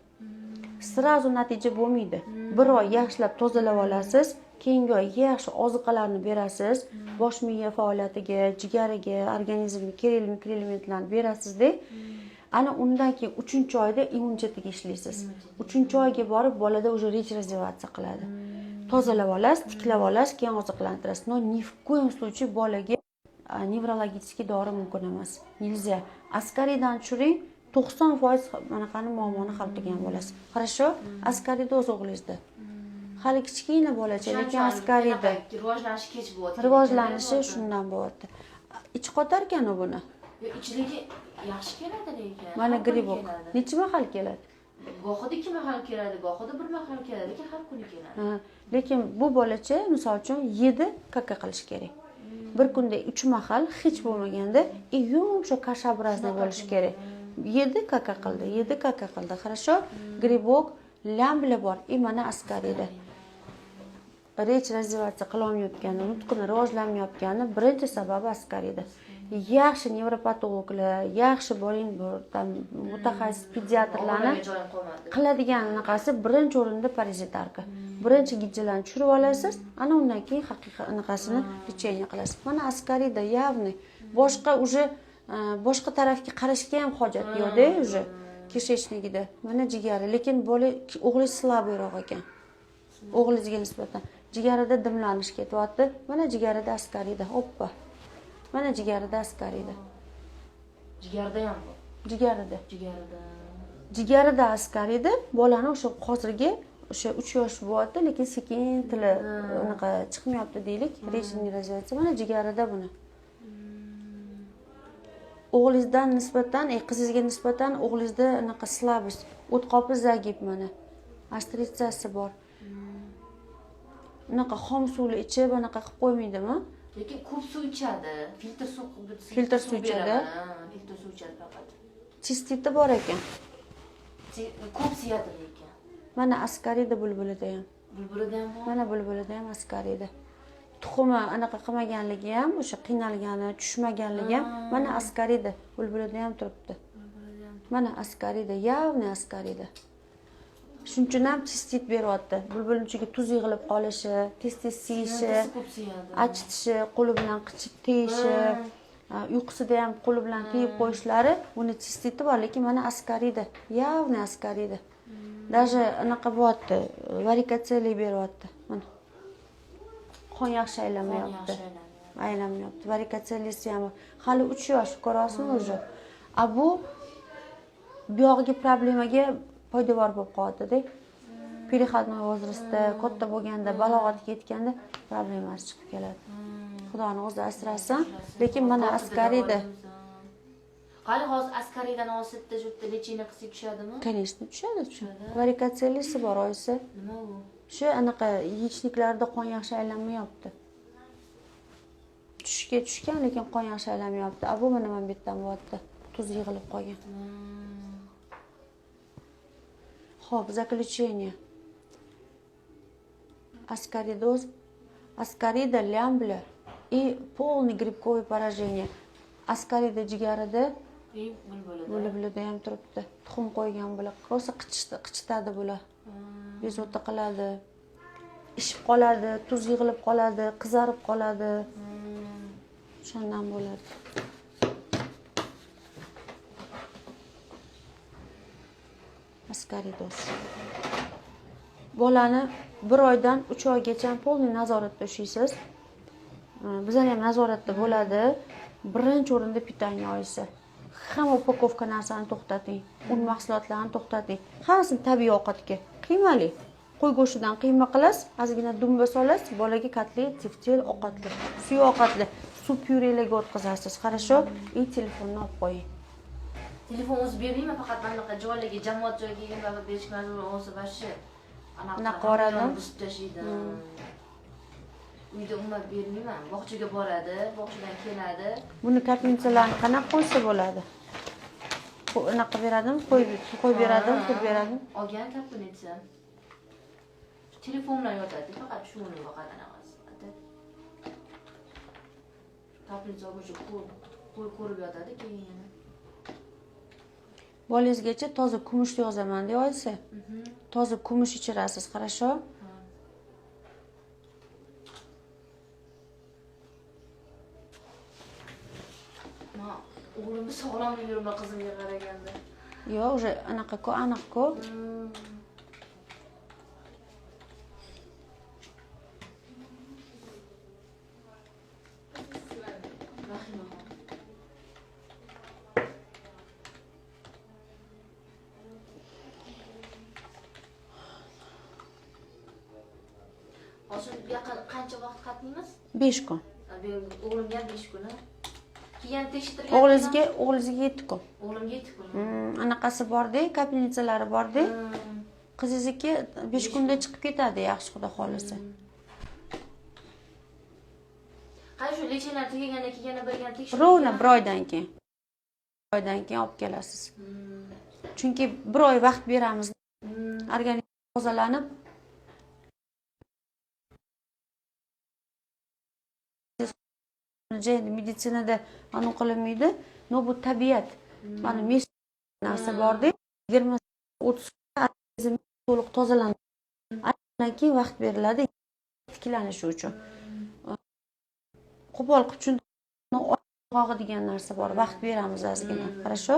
Сразу natija bo'lmaydi. Bir oy yaxshilab tozalab olasiz, keyingi oy yaxshi oziqalarni berasiz, bosh miya faoliyatiga, jigariga, organizmga kerakli mikroelementlarni berasizda, ana undan keyin uchinchi oyda immunitetiga ishlaysiz. Uchinchi oyga borib bolada уже речь развиваться qiladi. Tozalab olasiz, tiklab olasiz, keyin oziqlantirasiz. Но ни в коем случае bolaga неврологический dori mumkin emas, нельзя. Askaridan tushiring, 90% manaqani muammoni hal qilgan bo'lasiz. Хорошо? Askaridoz o'g'lingizda. Hali kichkina bolacha, lekin askarida. Rivojlanishi kech bo'lyapti. Rivojlanishi shundan bo'lyapti. Ichi qotar ekan u buni. Yo'q, ichiligi yaxshi keladi lekin. Mana gribok. Necha mahal keladi? Gohida 2 mahal keladi, gohida 1 mahal keladi, lekin har kuni keladi. Lekin bu bolacha, misol uchun, 7 kaka qilish kerak. Bir kunda 3 mahal hech bo'lmaganda yumshoq kashabrazniy bo'lishi kerak. 7 kaka qildi, 7 kaka qildi. Хорошо? Gribok, lambla bor. И mana askarida. Rech развиваться qilolmayotgani, nutqini rivojlanmayotgani birinchi sababi askarida. Yaxshi nevropatologlar, yaxshi boring tam mutaxassis pediatrlarni qiladigan anaqasi birinchi o'rinda parazitarka. Birinchi gijjalarni tushirib olasiz, ana undan keyin haqiqiy anaqasini lechение qilasiz. Mana askarida явный boshqa уже boshqa tarafga qarashga ham hojat yo'q-da уже kishechnikida. Mana jigari, lekin bola o'g'li slabiyroq ekan. O'g'liga nisbatan jigarida dimlanish ketyapti. Mana jigarida askarida. Oppa. Mana jigarida askarida. Jigarda ham bu. Jigarida. Jigarida. Jigarida askarida bolani o'sha hozirgi o'sha 3 yosh bo'lyapti, lekin sekin tili unaqa chiqmayapti deylik. Rejimni развиваться. Mana jigarida buni. O'g'lingizdan nisbatan, qizingizga nisbatan o'g'lingizda anaqa слабость, o't qopi zagib mana. Astritsiyasi bor. Unaqa xom suvni ichib, anaqa qilib qo'ymaydimi? Lekin ko'p suv ichadi. Filtr suv qilib, filtr suv ichadi. Filtr suv ichadi faqat. Sistiti bor ekan. Ko'p siyadi lekin. Mana askarida bulbulida ham. Bulbulida ham bor. Mana bulbulida ham askarida. Tuxumi anaqa qilmaganligi ham, o'sha qiynalgani, tushmaganligi ham mana askarida bulbulida ham turibdi. Mana askarida, явный askarida. Shuning uchun ham sistit beryapti. Bulbulning ichiga tuz yig'ilib qolishi, tez-tez siyishi, achitishi, qo'li bilan qichib tegishi, uyqusida ham qo'li bilan tegib qo'yishlari, uni sistiti bor, lekin mana askarida, явный askarida. Даже anaqa bo'lyapti, varikotseliya beryapti. Mana. Qon yaxshi aylanmayapti. Aylanmayapti. Varikotseliyasi ham hali 3 yosh, ko'rasizmi уже. A bu buyog'iga problemaga poydevor bo'lib qoladi-da. Переходной возрастda, katta bo'lganda, balog'atga yetganda problemasi chiqib keladi. Xudoning o'zi asrasin, lekin mana askarida. Qani hozir askaridan olsa bitta shu yerda lechение qilsa tushadimi? Конечно, tushadi, tushadi. Varikotseliyasi bor oyisi. Nima u? Shu anaqa yechniklarda qon yaxshi aylanmayapti. Tushga tushgan, lekin qon yaxshi aylanmayapti. A bu mana bu yerdan bo'lyapti. Tuz yig'ilib qolgan. Xo'p, заключение. Аскаридоз, аскарида, лямбля и полный грибковое поражение. Askarida jigarida, bulbulida ham turibdi. Tuxum qo'ygan bular. Rosa qichitadi bular. Bezovta qiladi. Ishib qoladi, tuz yig'ilib qoladi, qizarib qoladi. O'shandan bo'ladi. Askaridoz. Bolani 1 oydan 3 oygacha polniy nazoratda ushlaysiz. Bizlar ham nazoratda bo'ladi. Birinchi o'rinda pitaniya oyisi. Hamma upakovka narsani to'xtating, un mahsulotlarini to'xtating. Hammasini tabiiy ovqatga. Qiymali. Qo'y go'shtidan qiyma qilasiz, ozgina dumba solasiz, bolaga kotlet, teftel ovqatli, suv ovqatli, suv pyurelarga o'tkazasiz. Хорошо? И telefonni olib qo'ying. Telefon o'zi bermayman, faqat mana bunaqa joylarga, jamoat joyiga kelganda berishga majbur bo'lsa vashi. Anaqa orada buzib tashlaydi. Uyda umuman bermayman. Bog'chaga boradi, bog'chadan keladi. Buni kapinchalarni qanaqa qo'ysa bo'ladi? Anaqa beradimi? Qo'yib beradimi? Qo'yib beradimi? Olgan kapincha. Telefon bilan yotadi, faqat shuni faqat anaqasi. Kapincha o'sha qo'y ko'rib yotadi, keyin yana. Bolangizgacha toza kumush yozaman deya oyisi. Toza kumush ichirasiz, хорошо? O'g'limni sog'lom yuribman qizimga qaraganda. Yo'q, уже anaqa-ku, aniq-ku. Hozir bu yoqqa qancha vaqt qatnaymiz? 5 kun. O'g'limga ham 5 kun. Keyin tekshirtirgan. O'g'lingizga 7 kun. O'g'limga 7 kun. Anaqasi borda, kapelnitsalari borda. Qizingizniki 5 kunda chiqib ketadi, yaxshi xudo xolasa. Qani shu lecheniyalar tugagandan keyin yana bir yana tekshirib. Ровно bir oydan keyin. Bir oydan keyin olib kelasiz. Chunki bir oy vaqt beramiz. Organizm tozalanib endi meditsinada anu qilinmaydi, no bu tabiat. Mana mes narsa borda, 20-30 organizm to'liq tozalanadi. Undan keyin vaqt beriladi tiklanishi uchun. Qo'pol qilib tushuntirib degan narsa bor, vaqt beramiz ozgina. Хорошо?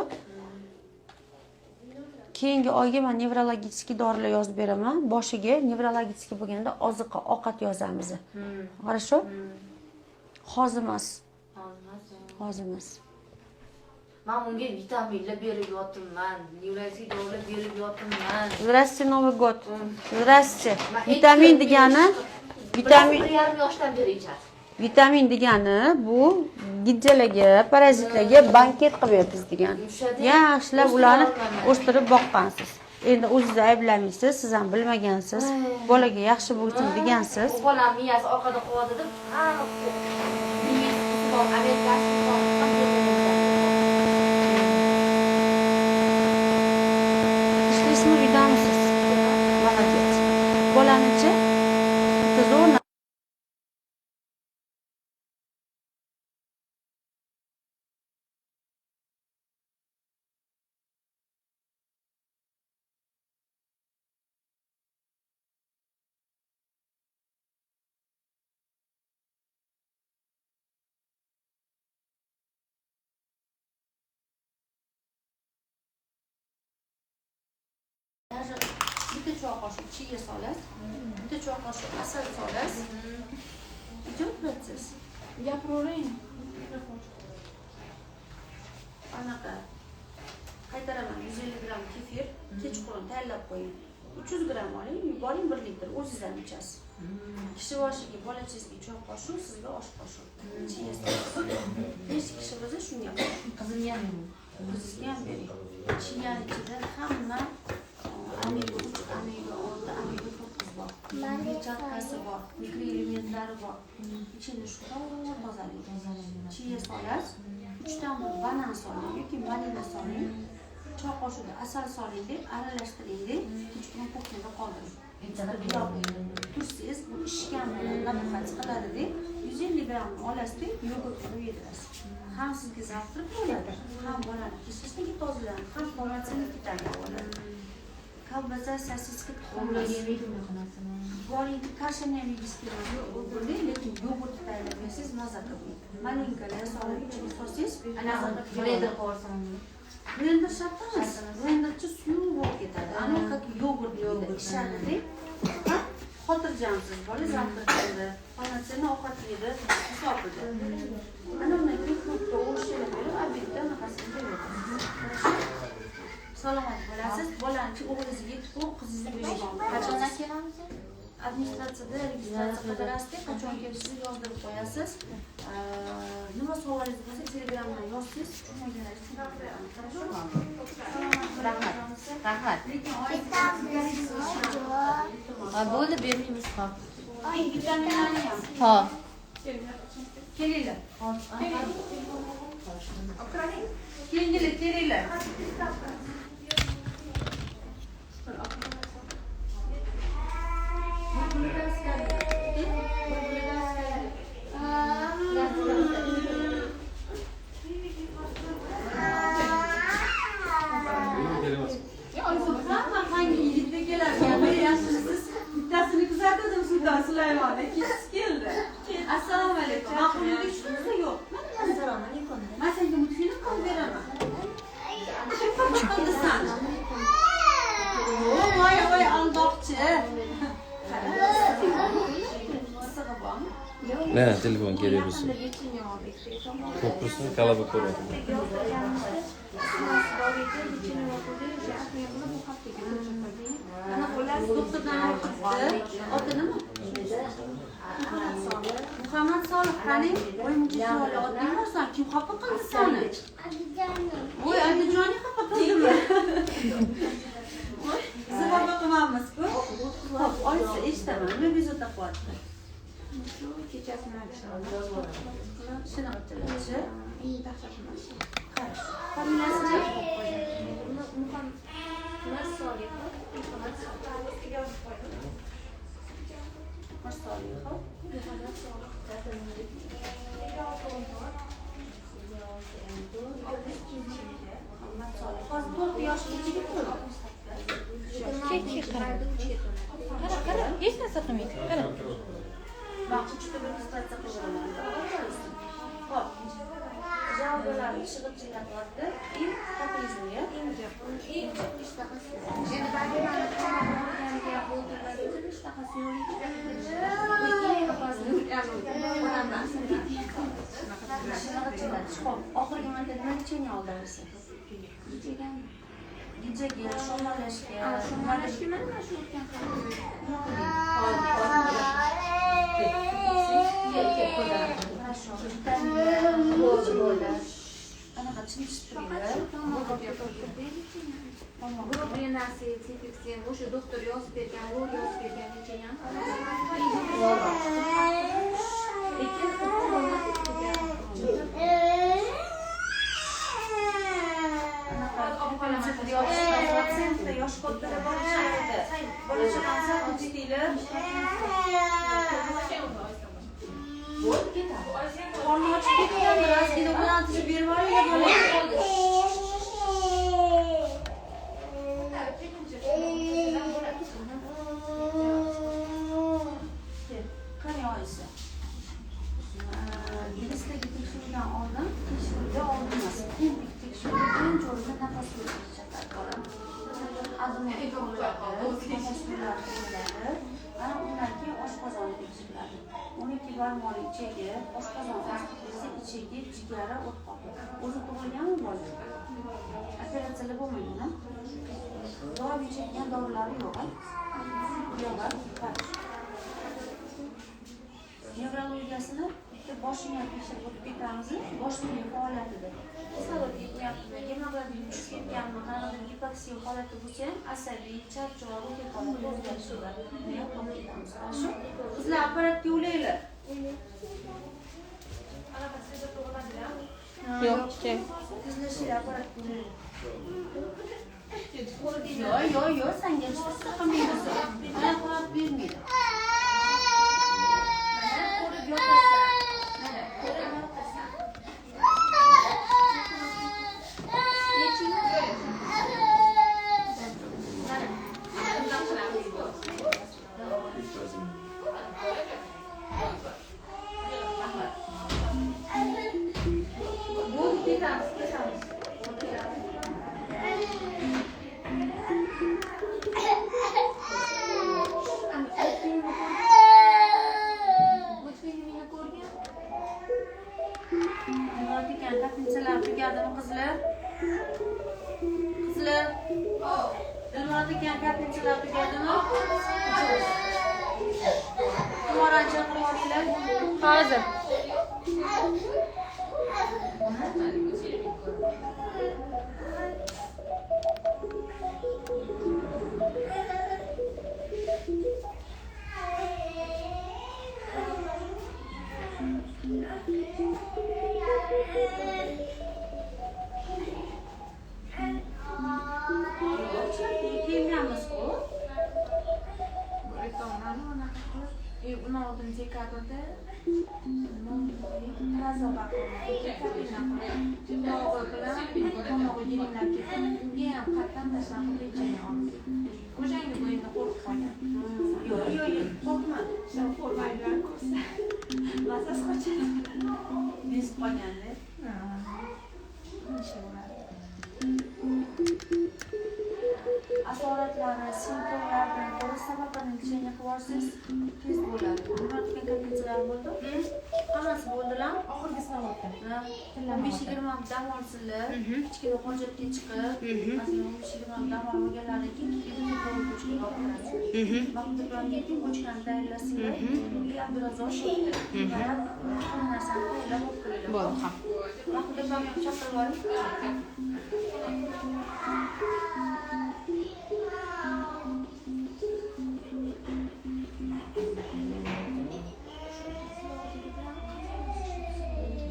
Keyingi oyga men nevrologik dorilar yozib beraman. Boshiga nevrologik bo'lganda oziqa, ovqat yozamiz. Хорошо? Hozir emas. Hozir emas. Men unga vitaminlar berib yotibman, nevrologik dorilar berib yotibman. Здравствуйте, Новый год. Здравствуйте. Vitamin degani vitamin 1,5 yoshdan beri ichadi. Vitamin degani bu gidjalarga, parazitlarga banket qilib berasiz degani. Yaxshilab ularni o'stirib boqqansiz. Endi o'zingizni ayblamaysiz, siz ham bilmagansiz. Bolaga yaxshi bo'lsin degansiz. Bu bolam miyasi orqada qoladi deb, hamma miyasi bor, Amerikasi bor. Ishlaysizmi, uydamisiz? Молодец. Bolanichi bitta zo'r bitta choy qoshiq chiya solasiz, bitta choy qoshiq asal solasiz. Идет процесс. Gapiravering. Anaqa qaytaraman 150 gramm kefir kechqurun tayyorlab qo'ying. 300 gramm oling, yuboring 1 litr, o'zingiz ham ichasiz. Kishi boshiga bolachangizga choy qoshiq, sizga osh qoshiq. Chiya solasiz. 5 kishi bo'lsa shunga. Qizimga ham bering. Qizingizga ham bering. Chiyani ichida hamma omega 3, omega 6, omega 9 bor. Kletchatkasi bor, mikroelementlari bor. Ichini shu tozalaydi. Chiya solasiz, 3 ta banan soling yoki malina soling. Choy qoshig'i asal soling deb aralashtiring deb kechqurun kuxnyada qoldiring. Tursangiz bu ishgan bilan nafaqat qiladi deb 150 gramm olasiz deb yogurt qilib yedirasiz. Ham sizga zavqli bo'ladi, ham bolani kishishlikka tozalanadi, ham polnoценный vitamin bo'ladi. Kolbasa, sosiska, tuxum yemaydi unaqa narsani. Boringki kashani ham yegisi keladi, o'g'irlik, lekin yogurt tayyorlab bersangiz maza qilib. Malinkalar solib ichiga solsangiz, Anaqa blender qo'yasan. Blender shart emas. Blenderchi suyuq bo'lib ketadi. Ana как yogurt deydi, ishadida. Xotirjamsiz, bola завтрак qildi, полноценный ovqat yedi, hisobida. Ana undan keyin frukta, ovощlar berib, obedda anaqasini berasiz. Salomat bo'lasiz. Bolani o'g'lingizga 7 kun, qizingizga 5 kun. Qachondan kelamiz? Administratsiyada registratsiya qildirasiz, qachon kelishingizni yozdirib qo'yasiz. Nima savolingiz bo'lsa Telegramdan yozsangiz, tushunmaganlaringizni tushuntirib beraman. Rahmat. Rahmat. Ha, bo'ldi, bermaymiz hop. Vitaminlarni ham. Ha. Kelinglar. Kelinglar, kelinglar. Bittasini kuzatdim Sulton Sulaymon, ikkinchisi keldi. Assalomu alaykum. Ma'qullik tushunsa yo'q. Assalomu alaykum. Men senga multfilm qilib beraman. Kim qildi seni? Voy voy aldoqchi. Ne, telefon kerak bo'lsa. Yaqinda лечение oldik. Ko'prusini kalaba ko'ryapti. Ana xullas doktordan olib chiqdi. Oti nima? Muhammad Solih, qani? Voy, muncha chiroyli otning borsan, kim xafa qildi seni? Voy, Andijoning xafa qildimi? Voy, biz xafa qilmaymiz-ku. Xo'p, oyisi eshitaman, nima bezovta qilyapti? Shu kechasini Shuni aytilachi. Eng dahshat emas. Хорошо. Familiyasi? Muhammad Solihov. Muhammad Solihov. Mirsolihov. Muhammad Solih. Muhammad Solih. Hozir 4 yoshga yigit bo'ldi. Qara, qara, qara, hech narsa qilmaydi. Qara. Bak, uchta bir registratsiya qilaman. Xo'p. Жалоба lari shig'ilchillatyapti. И капризный. Endi babalarni ko'rganiga bo'ldi, ishtahasi yo'q edi. Shig'ilchillatish. Xo'p, oxirgi marta nima лечение oldingiz? Gijjaga, shamollashga, Shamollashga mana shu o'tgan Хорошо. Vitaminlar, anaqa chinchib turinglar. Gruppinasi, Cefixin, o'sha doktor yozib bergan, lor yozib bergan лечение. Lekin anaqa yosh kattalar bor ichkarida. Bola chaqani sal tinchitinglar. Bo'ldi, ketadi. Qorni ochib ketgandir, ozgina uyg'ontirib berib yuboringlar bolaga. Qani oyisi? Inglizdagi tekshiruvdan oldin, tekshiruvga oldin emas, kompleks tekshiruvda birinchi o'rinda nafas yo'li bola. Adenoid nafas yo'llari qo'yiladi. Ana undan keyin oshqozoni tekshiriladi. 12 barmoqli ichagi, oshqozon osti bezi, ichagi, jigari, o't qopi. O'zi tug'ilganmi bola? Operatsiyalar bo'lmagan, a? Dori ichadigan dorilari yo'q, a? Yo'q, a? Nevrologiyasini bitta boshini ham tekshirib o'tib ketamiz. Bosh miya faoliyatida kislorod yetmayaptimi, gemoglobin tushib ketganmi, qanaqadir gipoksiya holati bo'lsa ham asabiy, charchoq, ruhiy holatda o'zgarish bo'ladi. Buni ham olib ketamiz. Хорошо? Qizlar, apparatga ulaylar. Yo'q, Tezlashinglar, apparatga ulaylar. Yo'q, yo'q, yo'q, senga hech narsa qilmaymiz. Mana qilib bermaydi. Mana ko'rib yotasan. Mana ko'rib yotasan. Mana. Bundan qilamiz. Bo'ldi, ketamiz, ketamiz. Multfilmini ko'rgan. Nima ekan, kapinchalar tugadimi qizlar? Qizlar. Dilmurod ekan, kapinchalar tugadimi? Tumorani chaqirib olinglar. Hozir. Kelganmiz-ku. Undan oldin dekabrda Dog'i bilan tomog'i yiringlab ketdi. Unga ham qatdan tashlab лечение oldik. O'shanga bu endi qo'rqib qolgan. Yo'q, yo'q, yo'q, qo'rqmadi. Qo'rqmaydilar ko'rsa. Mazasi qochadi. Bezib qolganda. Asoratlari, simptomlaridan ko'ra sababini лечение qilib olsangiz tez bo'ladi. Nima degan kapinchalar bo'ldi? Hammasi bo'ldilar. Oxirgisini o'tdi. 15-20 dam olsinlar. Kichkina hojatga chiqib, masalan, 15-20 dam olib olganlaridan keyin keyin ko'chkaga olib kirasizlar. Vaqti bilan keyin ko'chkani tayyorlasinlar. И Abdurazzos shu qarab, hamma narsani tayyorlab olib kiringlar. Bo'ldi, ha. Vaqti bilan ham chaqirib yuboring.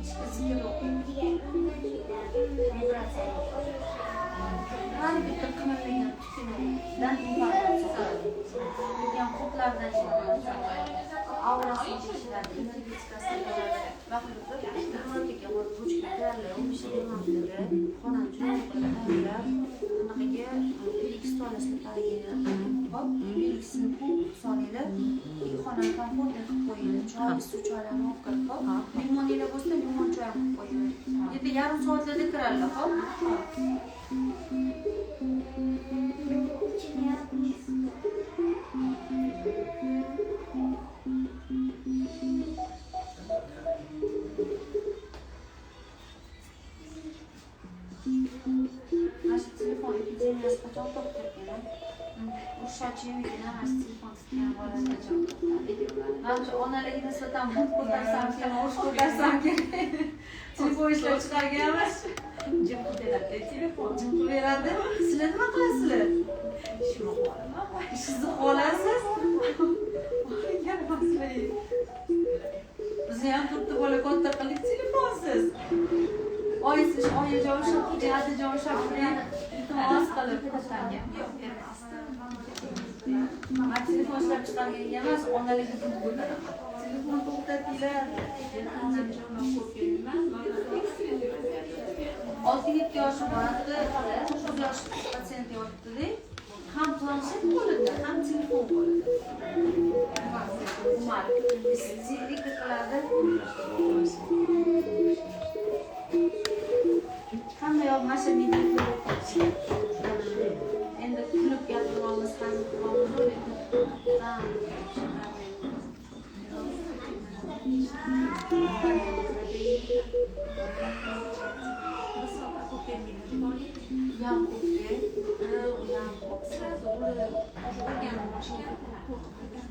Ichki zikr o'qing. Vibratsiya. Har bitta qimirlagan tutundan informatsiya oladi. Degan qurtlardan informatsiya oladi. Aurasini tekshiradi, energetikasini ko'radi. Vaqti o'tib, borib bochka tayyorlab, 15-20 minutda xonani chiroyli qilib tayyorlab, anaqaga belgisini olasizlar tariga. Hop, belgisini ko'p solinglar. Xonani комфортный qilib qo'yinglar. Choy, suv choylarni olib kirib, hop. Limoninglar bo'lsa, limon choy ham qilib qo'yinglar. Yetti yarim soatlarda kiradilar, hop. Mana shu telefon epidemiyasi qachon to'xtarkan? Urushachiymikin, mana shu telefon tutgan bolalar qachon to'xtadi? Mana shu onalarga nisbatan bunt ko'tarsam kerak, urush ko'tarsam kerak. Telefon ishlab chiqargan emas. Jim qilib beradi telefon. Jim qilib beradi. Sizlar nima qilasizlar? Ishimni qolaman. Ishingizni qolasiz. Bizni ham to'rtta bola katta qildik telefonsiz. Oyisi, oyijon ushlab qo'ying, adajon ushlab qo'ying, iltimos qilib. Yo'q, bermasdim. Man telefon ishlab chiqarganga emas, onalarga bunt ko'taraman. Telefon to'xtatinglar. Ko'p bermayman. 6-7 yoshi boradi, 9 yosh patsient yotibdi-da. Ham planshet qo'lida, ham telefon qo'lida. Umar isterika qiladi. Hamma yoq mana shu endi kulib gapiramiz, hazil qilamiz, lekin ham ko'pda, ham ko'p. Сразу o'rganib olishgan. Qo'rqib ketadi.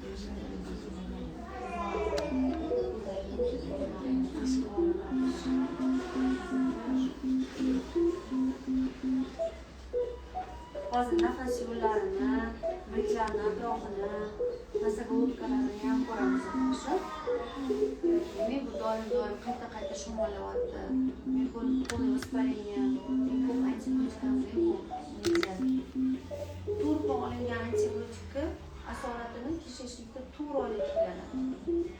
Hozir nafas yo'llarini, biriklarni atrofini, носоглотка larini ham ko'ramiz yaxshi. Demak, bu doim qayta-qayta shamollayapti. Полное воспаление, ko'p antibiotiklarni ko'p. To'rt kun olingan antibiotikni asoratini кишечник da 4 oyda tiklanadi.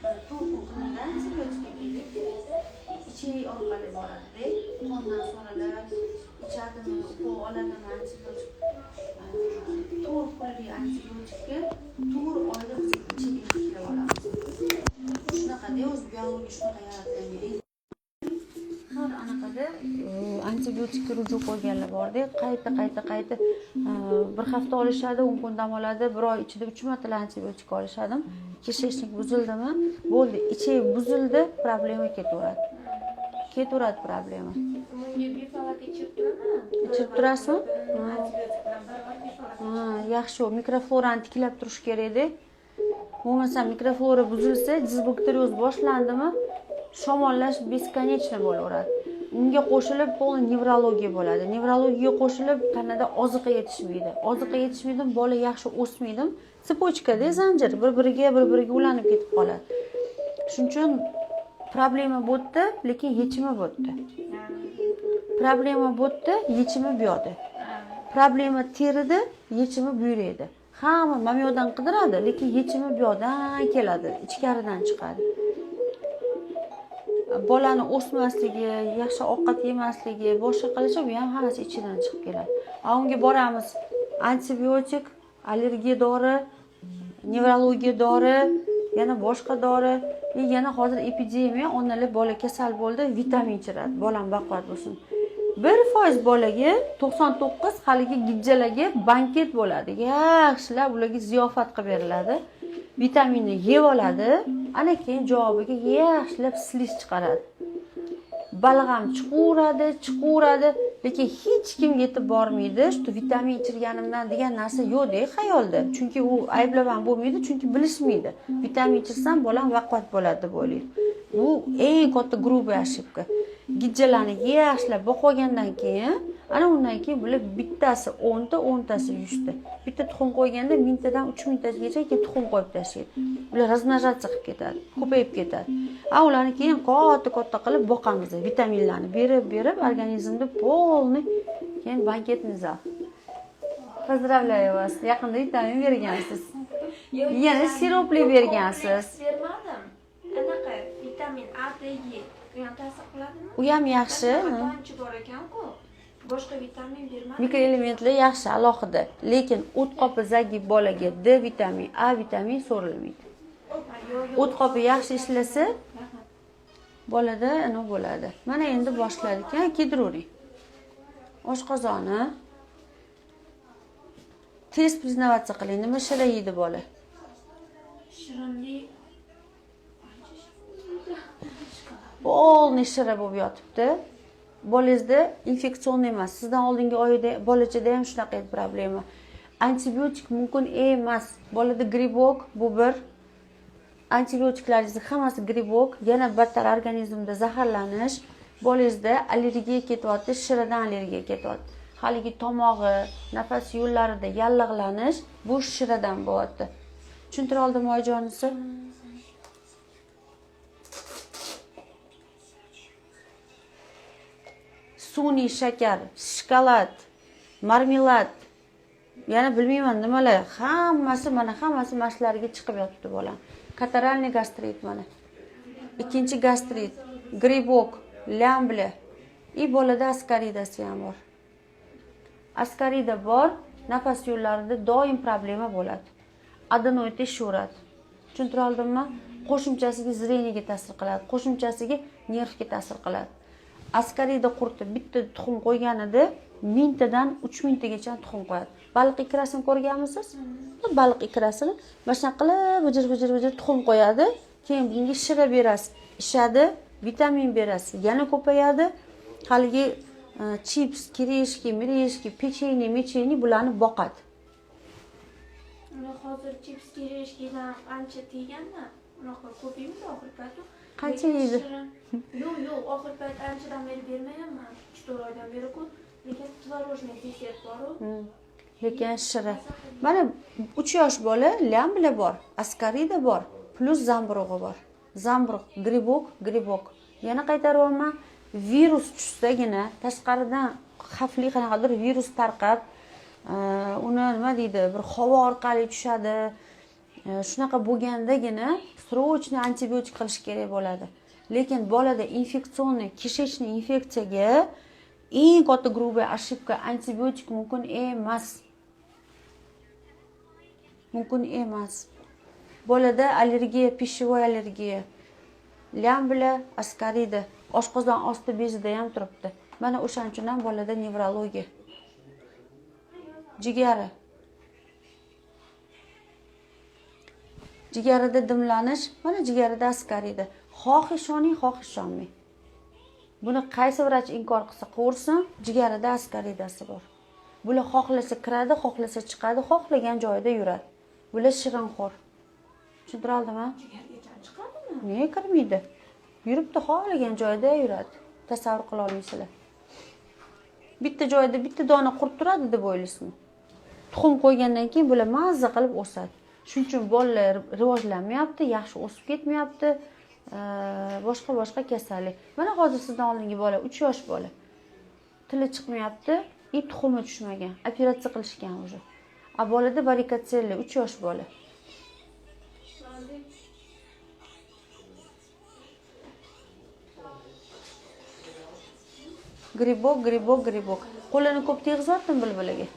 4 kun qilingan antibiotik deylik. Ichak orqali boradi-da, qondan so'raladi, ichadimi, ukol oladimi antibiotik. 4 kunlik antibiotikni 4 oyda biz ichakka tiklab olamiz. Shunaqada o'z biologiya shunaqa yaratilgan. Har anaqada antibiotikka ruju qo'yganlar borda, qayta bir hafta olishadi, 10 kun dam oladi, bir oy ichida 3 marta antibiotik olishadi. Кишечник buzildimi? Bo'ldi, ichak buzildi, problema ketaveradi. Ketaveradi problema. Bunga bifalak ichirib turaman. Ichirib turasizmi? Antibiotik bilan bir oy bifalak. Ha, yaxshi, mikroflorani tiklab turish kerak-da. Bo'lmasa mikroflora buzilsa, disbakterioz boshlandimi, shamollash бесконечно bo'laveradi. Unga qo'shilib полный nevrologiya bo'ladi. Nevrologiyaga qo'shilib tanada oziqa yetishmaydi. Oziqa yetishmaydi, bola yaxshi o'smaydi. Цепочка-da zanjir bir-biriga ulanib ketib qoladi. Shuning uchun problema bu yerda, lekin yechimi bu yerda. Problema bu yerda, yechimi bu yoqda. Problema terida, yechimi buyrakda. Hamma mana bu yoqdan qidiradi, lekin yechimi bu yoqdan keladi, ichkaridan chiqadi. Bolani o'smasligi, yaxshi ovqat yemasligi, boshqa qilishi bu ham hammasi ichidan chiqib keladi. A unga boramiz, antibiotik, allergiya dori, nevrologiya dori, yana boshqa dori, yana hozir epidemiya, onalar bola kasal bo'ldi, vitamin ichiradi, bolam baquvvat bo'lsin. 1% bolaga 99 haligi gijjalarga banket bo'ladi. Yaxshilab ularga ziyofat qilib beriladi. Vitaminni yeb oladi. Ana keyin javobiga yaxshilab slish chiqaradi. Balg'am chiqaveradi, chiqaveradi, lekin hech kimga yetib bormaydi, shu vitamin ichirganimdan degan narsa yo'q-da xayolda. Chunki u ayblab ham bo'lmaydi, chunki bilishmaydi. Vitamin ichirsam bolam vaqvat bo'ladi deb o'ylaydi. Bu eng katta грубая ошибка. Gijjalarni yaxshilab boqib olgandan keyin, ana undan keyin bular bittasi 10 ta, 10 tasi 100 ta. Bitta tuxum qo'yganda 1000 tadan 3000 tagacha keyin tuxum qo'yib tashlaydi. Ular razmnожаться qilib ketadi, ko'payib ketadi. A ularni keyin katta-katta qilib boqamiz, vitaminlarni berib-berib organizmda полный keyin banketni zal. Поздравляю вас. Yaqinda vitamin bergansiz. Yana siropli bergansiz. Bermadim. Anaqa vitamin A, D, E. U ham ta'sir qiladimi? U ham yaxshi. Tomchi bor ekan-ku. Boshqa vitamin bermadim. Mikroelementlar yaxshi alohida, lekin o't qopi zagib bolaga D vitamin, A vitamin so'rilmaydi. O't qopi yaxshi ishlasa bolada nima bo'ladi? Mana endi boshladik, ha, kiydiravering. Oshqozoni tez признаваться qiling. Nima shira yeydi bola? Shirinli polniy shira bo'lib yotibdi. Bolangizda infeksion emas. Sizdan oldingi oyda bolachada ham shunaqa edi problema. Antibiotik mumkin emas. Bolada gribok bu bir. Antibiotiklaringizni hammasi gribok, yana battar organizmda zaharlanish, bolangizda allergiya ketyapti, shiradan allergiya ketyapti. Haligi tomog'i, nafas yo'llarida yallig'lanish bu shiradan bo'lyapti. Tushuntira oldimmi oyijonisi? Sun'iy shakar, shokolad, marmelad, yana bilmayman nimalar, hammasi mana hammasi mashlariga chiqib yotibdi bolam. Kataralniy gastrit mana. Ikkinchi gastrit, gribok, lambli. I bolada askaridasi ham bor. Askarida bor, nafas yo'llarida doim problema bo'ladi. Adenoid teshuradi. Tushuntira oldimmi? Qo'shimchasiga zreniyaga ta'sir qiladi, qo'shimchasiga nervga ta'sir qiladi. Askarida qurti bitta tuxum qo'yganida 1000 tadan 3000 tagacha tuxum qo'yadi. Baliq ikrasini ko'rganmisiz? Baliq ikrasini mana shunaqa qilib vijir-vijir tuxum qo'yadi. Keyin bunga shira berasiz, ishadi, vitamin berasiz, yana ko'payadi. Haligi chips, kirishki, mirishki, pechenye, mechenye bularni boqadi. Uni hozir chips, kirishkidan ancha teganman. Unaqa ko'p yeymiz oxir payt. Qancha yeydi? Yo'q, yo'q, oxir payt anchadan beri bermayapman. 3-4 oydan beri ku. Lekin tvorojniy desert bor-u. Lekin shira. Mana 3 yosh bola lambla bor, askarida bor, plus zamburug'i bor. Zamburuq, gribok, gribok. Yana qaytaryapman, virus tushsagina tashqaridan xavfli qanaqadir virus tarqab, uni nima deydi, bir havo orqali tushadi. Shunaqa bo'lgandagina срочно antibiotik qilish kerak bo'ladi. Lekin bolada infeksionniy, kishechniy infeksiyaga eng katta грубая ошибка antibiotik mumkin emas. Mumkin emas. Bolada allergiya, pishevой allergiya. Lambla, askarida, oshqozon osti bezida ham turibdi. Mana o'shaning uchun ham bolada nevrologiya. Jigari. Jigarida dimlanish, mana jigarida askarida. Xoh ishoning, xoh ishonmang. Buni qaysi vrach inkor qilsa qursin, jigarida askaridasi bor. Bular xohlasa kiradi, xohlasa chiqadi, xohlagan joyida yuradi. Bular shirinxo'r. Tushuntira oldimmi? Jigargacha chiqadimi? Nega kirmaydi? Yuribdi, xohlagan joyida yuradi. Tasavvur qila olmaysizlar. Bitta joyda bitta dona qurt turadi deb o'ylaysizmi? Tuxum qo'ygandan keyin bular mazza qilib o'sadi. Shuning uchun bolalar rivojlanmayapti, yaxshi o'sib ketmayapti. Boshqa kasallik. Mana hozir sizdan oldingi bola 3 yosh bola. Tili chiqmayapti, tuxumi tushmagan. Operatsiya qilishgan уже. A bolada varikotselli 3 yosh bola. Gribok, gribok, gribok. Qo'lini ko'p tegizatdim bulbuliga.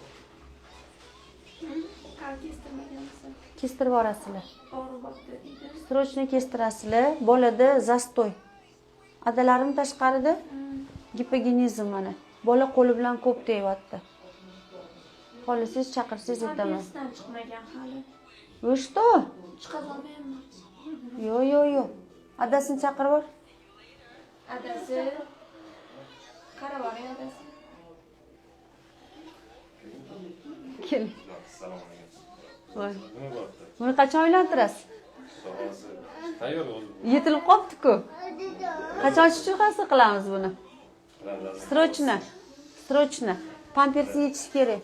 Kestirib yuborasizlar. Срочно kestirasizlar. Bolada zastoy. Adalarim tashqarida gipogenizm mana. Bola qo'li bilan ko'p tegyapti. Xohlasangiz chaqirsangiz aytaman. Chiqmagan hali. Вы что? Chiqazolmayapman. Yo'q, yo'q, yo'q. Adasini chaqirib bor. Adasi. Qarab oling adasi. Keling. Voy. Buni qachon uylantirasiz? Tayyor o'zi. Yetilib qopti-ku. Qachon chuchukasi qilamiz buni? Срочно. Срочно. Pampersni yechish kerak.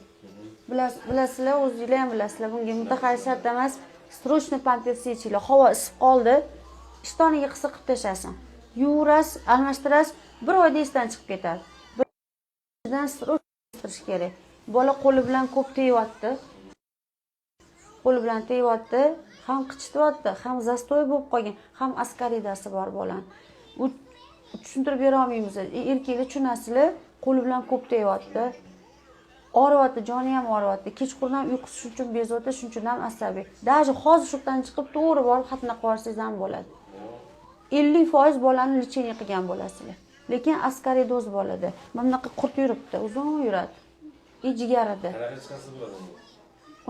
Bilasizlar, o'zinglar ham bilasizlar, bunga mutaxassis shart emas. Срочно pampersni yechinglar. Havo isib qoldi. Ishtoniga qisqa qilib tashlasin. Yuvrasiz, almashtirasiz, bir oyda esdan chiqib ketadi. Birdan срочно tirish kerak. Bola qo'li bilan ko'p tegyapti. Qo'li bilan tegyapti, ham qichityapti, ham zastoy bo'lib qolgan, ham askaridasi bor bolani. U tushuntirib bera olmaymiz. Erkaklar tushunasizlar, qo'li bilan ko'p tegyapti. Og'riyapti, joni ham og'riyapti. Kechqurun ham uyqusi shuning uchun bezovta, shuning uchun ham asabiy. Даже hozir shu yerdan chiqib to'g'ri borib xatna qilib yuborsangiz ham bo'ladi. 50% bolani lecheniya qilgan bo'lasizlar. Lekin askaridoz bolada. Mana bunaqa qurt yuribdi, uzun yuradi. Jigarida.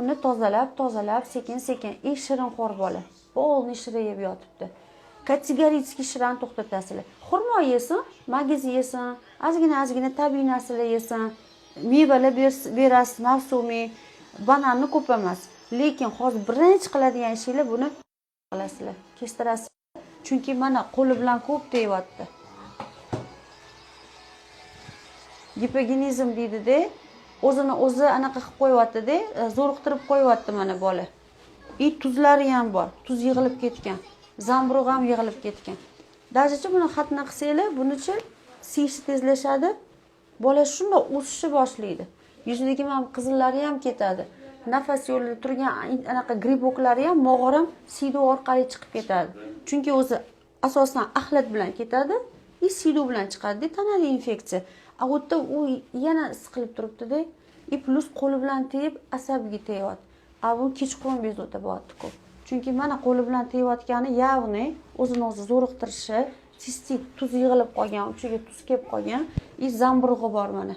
Uni tozalab, tozalab, sekin-sekin shirinxo'r bola. Polni shira yeb yotibdi. Kategorически shirani to'xtatasizlar. Xurmo yesin, magiz yesin, ozgina-ozgina tabiiy narsalar yesin, mevalar berasiz, mavsumiy, bananni ko'p emas. Lekin hozir birinchi qiladigan ishinglar buni qilasizlar, kestirasiz. Chunki mana qo'li bilan ko'p tegyapti. Gipogenizm deydi-da, o'zini o'zi anaqa qilib qo'yapti-da, zo'riqtirib qo'yapti mana bola. Tuzlari ham bor, tuz yig'ilib ketgan, zamburug' ham yig'ilib ketgan. Dajichi buni xatna qilsanglar, bunichi siyishi tezlashadi. Bola shundoq o'sishni boshlaydi. Yuzidagi mana qizillari ham ketadi. Nafas yo'lida turgan anaqa griboklari ham, mog'or ham siyduv orqali chiqib ketadi. Chunki o'zi asosan axlat bilan ketadi, siyduv bilan chiqadi, tanada infeksiya. A u yerda u yana siqilib turibdi-da, plus qo'li bilan tegib asabiga tegyapti. A bu kechqurun bezovta bo'lyapti ko'p. Chunki mana qo'li bilan tegayotgani ya'ni o'zini o'zi zo'riqtirishi, sistit, tuz yig'ilib qolgan, uchiga tuz kelib qolgan, zamburug'i bor mana.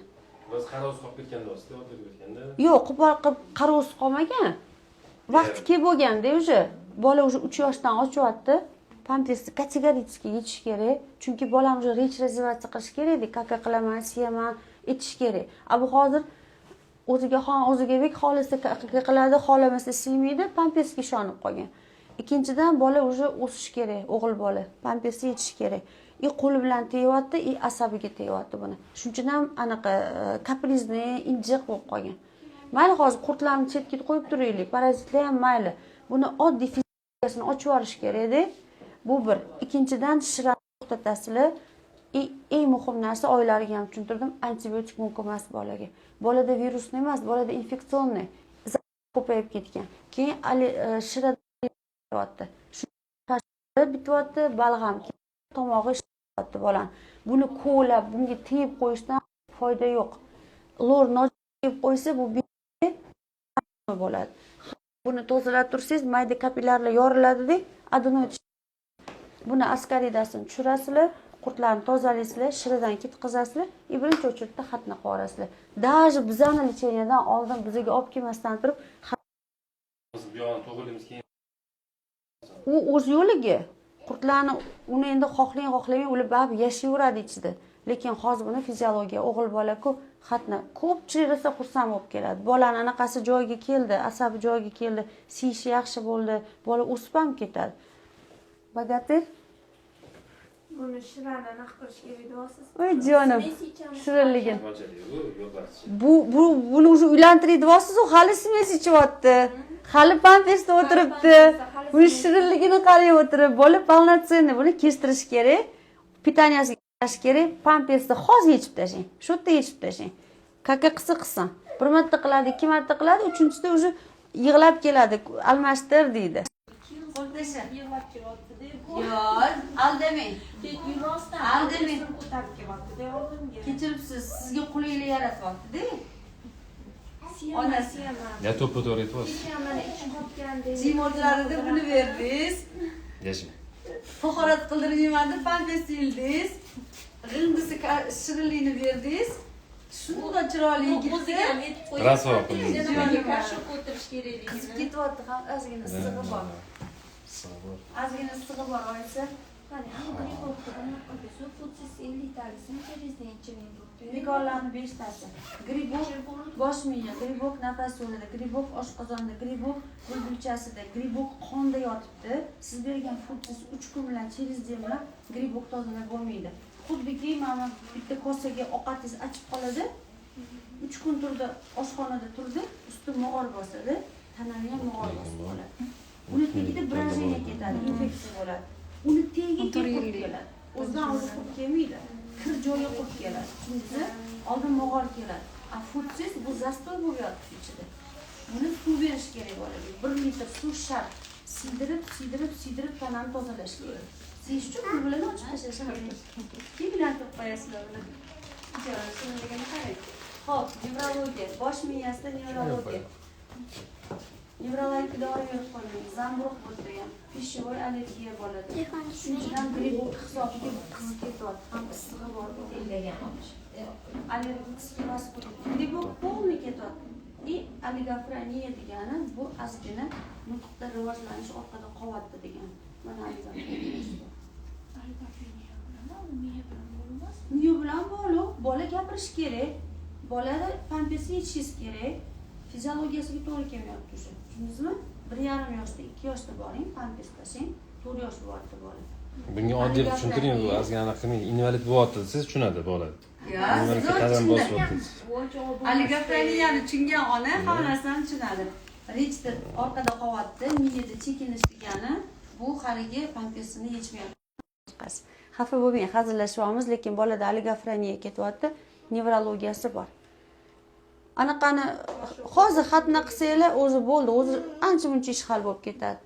Biz qarovsiz qolib ketganda, o'tganda. Yo'q, qo'pol qilib qarovsiz qolmagan. Vaqti kelib bo'lganda уже bola уже 3 yoshdan ochyapti. Pampersni kategorически yechish kerak. Chunki bolam уже rech rezervatsiya qilish kerak-da, kaka qilaman, siyaman, etish kerak. A bu hozir o'ziga xon, o'ziga bek, xohlasa kaka qiladi, xohlamasa siymaydi, pampersga ishonib qolgan. Ikkinchidan bola уже o'sish kerak, o'g'il bola. Pampersni yechish kerak. Qo'li bilan tegyapti, asabiga tegyapti buni. Shuning uchun ham anaqa kaprizni, injiq bo'lib qolgan. Mayli hozir qurtlarni chetga qo'yib turaylik, parazitlar ham mayli. Buni oddiy fizikasini ochib yuborish kerak-da. Bu bir. Ikkinchidan shirani to'xtatasizlar. Eng muhim narsa oilalarga ham tushuntirdim, antibiotik mumkin emas bolaga. Bolada virusni emas, bolada infeksionniy ko'payib ketgan. Keyin shira bityapti. Shu bityapti, balg'am, tomog'i ishyapti bolani. Buni ko'lab, bunga tegib qo'yishdan foyda yo'q. Lor tegib qo'ysa bu bo'ladi. Buni tozalab tursangiz, mayda kapillarlar yoriladi-da, adenoid. Buni askaridasini tushirasizlar, qurtlarni tozalaysizlar, shiradan ketqizasizlar, birinchi o'chirtda xatna qilib yuborasizlar. Даже bizani lecheniyadan oldin bizga olib kelmasdan turib, bu yog'ini to'g'rilaymiz keyin. U o'z yo'liga qurtlarni uni endi xohlang xohlamang ular baribir yashayveradi ichida. Lekin hozir buni fiziologiya, o'g'il bola-ku xatna ko'pchilik rosa xursand bo'lib keladi. Bolani anaqasi joyiga keldi, asabi joyiga keldi, siyishi yaxshi bo'ldi, bola o'sib ham ketadi. Bagatir Buni shirani anaqa qilish kerak deyapsiz. Voy jonim, shirinligim. Bu buni уже uylantiray deyapsiz, u hali smes ichyapti. Hali pampersda o'tiribdi. Buni shirinligini qarang o'tirib, bola полноценный, buni kestirish kerak. Pitaniyasiga qarash kerak, pampersni hozir yechib tashlang. Shu yerda yechib tashlang. Kaka qilsa qilsin. Bir marta qiladi, ikki marta qiladi, uchinchisida уже yig'lab keladi, almashtir deydi. Yig'lab kelyapti-da. Yo'q, aldamang. Rostdan Aldamang. ko'tarib kelyapti-da oldimga. Kechiribsiz, sizga qulaylik yaratyapti-da. Onasi. Siyaman. Ya to'ppa to'g'ri aytyapsiz. Kecha mana ichim qotganda. Jim o'tirardi, buni berdingiz. Yashang. Tahorat qildirmayman deb pampers yildingiz. G'ingdisi shirinlikni berdingiz. Shunday chiroyli yigitni O'ziga ham aytib qo'ying. Rasvo qildingiz. Nimaga kashuk o'tirish kerakligini. qizib ketyapti, ham ozgina issig'i bor. Ozgina issig'i bor oyisi. Bekorlarni 5 tasi. Gribok bosh miya, gribok nafas yo'lida, gribok oshqozonda, gribok bulbulchasida, gribok qonda yotibdi. Siz bergan futsiz 3 kun bilan через день bilan gribok tozalab bo'lmaydi. Xuddiki mana bitta kosaga ovqatingiz achib qoladi. 3 kun turdi, oshxonada turdi, usti mog'or bosadi, tanani ham mog'or bosib qoladi. Uni tagida брожение ketadi, infeksiya bo'ladi. Uni tagiga qurt keladi. O'zidan o'zi qurt kelmaydi. Kir joyi qurt keladi. Tushundingizmi? Oldin mog'or keladi. A futsiz bu zastoy bo'lib yotibdi ichida. Buni suv berish kerak bolaga. 1 litr suv shart. Siydirib, siydirib, siydirib tanani tozalash kerak. Siyish uchun bu bilan ochib tashlash kerak. Kim bilan qilib qo'yasizlar buni? Shunligini qarang. Xo'p, nevrologiya, bosh miyasida nevrologiya. Nevrologik dori berib qo'ying. Zamburug' bo'lsa ham, pishevой allergiya bo'ladi. Shundan gribok hisobiga qizib ketyapti, ham issig'i bor, Illagan. Allergik vaskulit. Gribok полный ketyapti. И oligofreniya degani bu ozgina nutqda rivojlanish orqada qolyapti degani. Mana oligofreniya. Oligofreniya nima? U miya bilan bog'liq. Miya bilan bog'liq. Bola gapirishi kerak. Bolada pampers yechishingiz kerak. Fiziologiyasiga to'g'ri kelmayapti o'sha. Tushundingizmi? 1,5 yoshda, 2 yoshda boring, pampers tashlang, 4 yosh bo'lyapti bola. Bunga oddiy tushuntiring, bu ozgina anaqa qilmang. Invalid bo'lyapti desangiz tushunadi bola. Invalidga qadam bosyapti. Oligofreniyani tushungan ona hamma narsani tushunadi. Rechda orqada qolyapti, miyada chekinish degani bu haligi pampersini yechmayapti. Xafa bo'lmang, hazillashyapmiz, lekin bolada oligofreniya ketyapti, nevrologiyasi bor. Anaqani hozir xatna qilsanglar o'zi bo'ldi, o'zi ancha muncha ish hal bo'lib ketadi.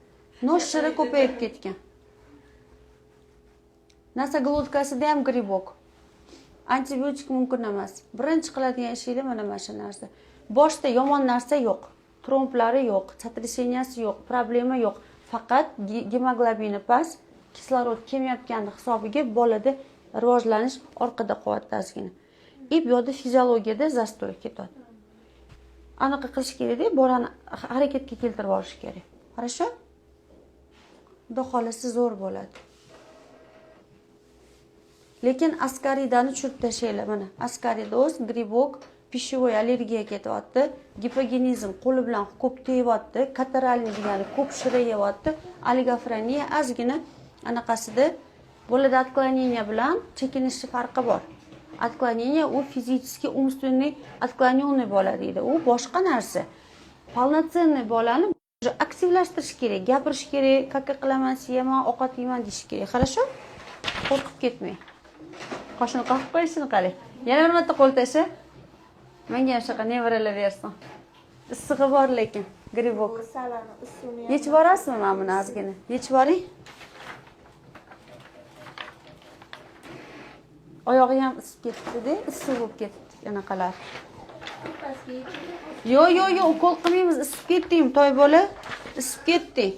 Nos shiri ko'payib ketgan. Носоглоткасida ham gribok. Antibiotik mumkin emas. Birinchi qiladigan ishinglar mana shu narsa. Boshda yomon narsa yo'q. Tromblari yo'q, сотрясенияsi yo'q, problema yo'q. Faqat gemoglobini past, kislorod kelmayotgani hisobiga bolada rivojlanish orqada qolyapti ozgina. И bu yerda fiziologiyada zastoy ketadi. Anaqa qilish kerak-da, bolani harakatga keltirib olish kerak. Хорошо? Xudo xolasi zo'r bo'ladi. Lekin askaridani tushirib tashlanglar mana. Askaridoz, gribok, pishevой allergiya ketyapti, gipogenizm qo'li bilan ko'p tegyapti, kataralniy degani ko'p shira yeyapti, oligofreniya ozgina anaqasida bolada отклонение bilan chekinishi farqi bor. Отклонение u физически умственный отклоненный bola deydi. U boshqa narsa. Полноценный bolani aktivlashtirish kerak, gapirish kerak, kaka qilaman, siyaman, ovqat yeyman deyish kerak. Хорошо? Qo'rqib ketmang. Qoshini qoqib qo'yishini qarang. Yana bir marta qo'l tasha. Menga ham shunaqa nevaralar bersin. Issig'i bor lekin, gribok. Yechib borasizmi mana buni ozgina? Yechib boring. Oyog'i ham isib ketibdi-da, issiq bo'lib ketibdi anaqalar. Yo'q, yo'q, yo'q, ukol qilmaymiz, isib ketding, toy bola, isib ketding.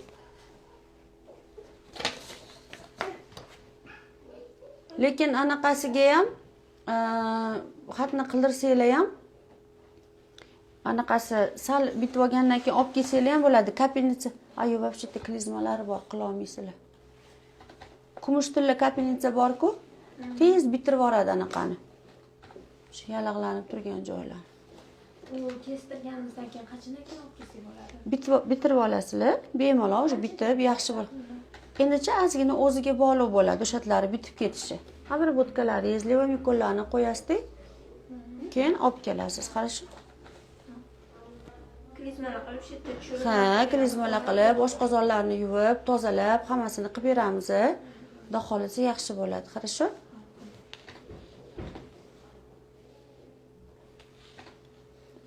Lekin anaqasiga ham xatni qildirsanglar ham anaqasi sal bitib olgandan keyin olib kelsanglar ham bo'ladi. Kapelnitsa, ayo, вообще-то klizmalari bor, qila olmaysizlar. Kumush tilla kapelnitsa bor-ku, tez bitirib yuboradi anaqani. Shu yallig'lanib turgan joylar. U kestirganimizdan keyin qachondan keyin olib kelsak bo'ladi? Bitirib olasizlar, bemalol o'sha bitib yaxshi bo'ladi. Endicha ozgina o'ziga bog'liq bo'ladi, o'shatlari bitib ketishi. Обработкалаringiz, levamikollarni qo'yasiz, keyin olib kelasiz, хорошо? Klizmalar qilib shu yerda tushirib. Ha, klizmalar qilib, oshqozonlarni yuvib, tozalab, hammasini qilib beramiz. Xudo xolasa yaxshi bo'ladi, хорошо?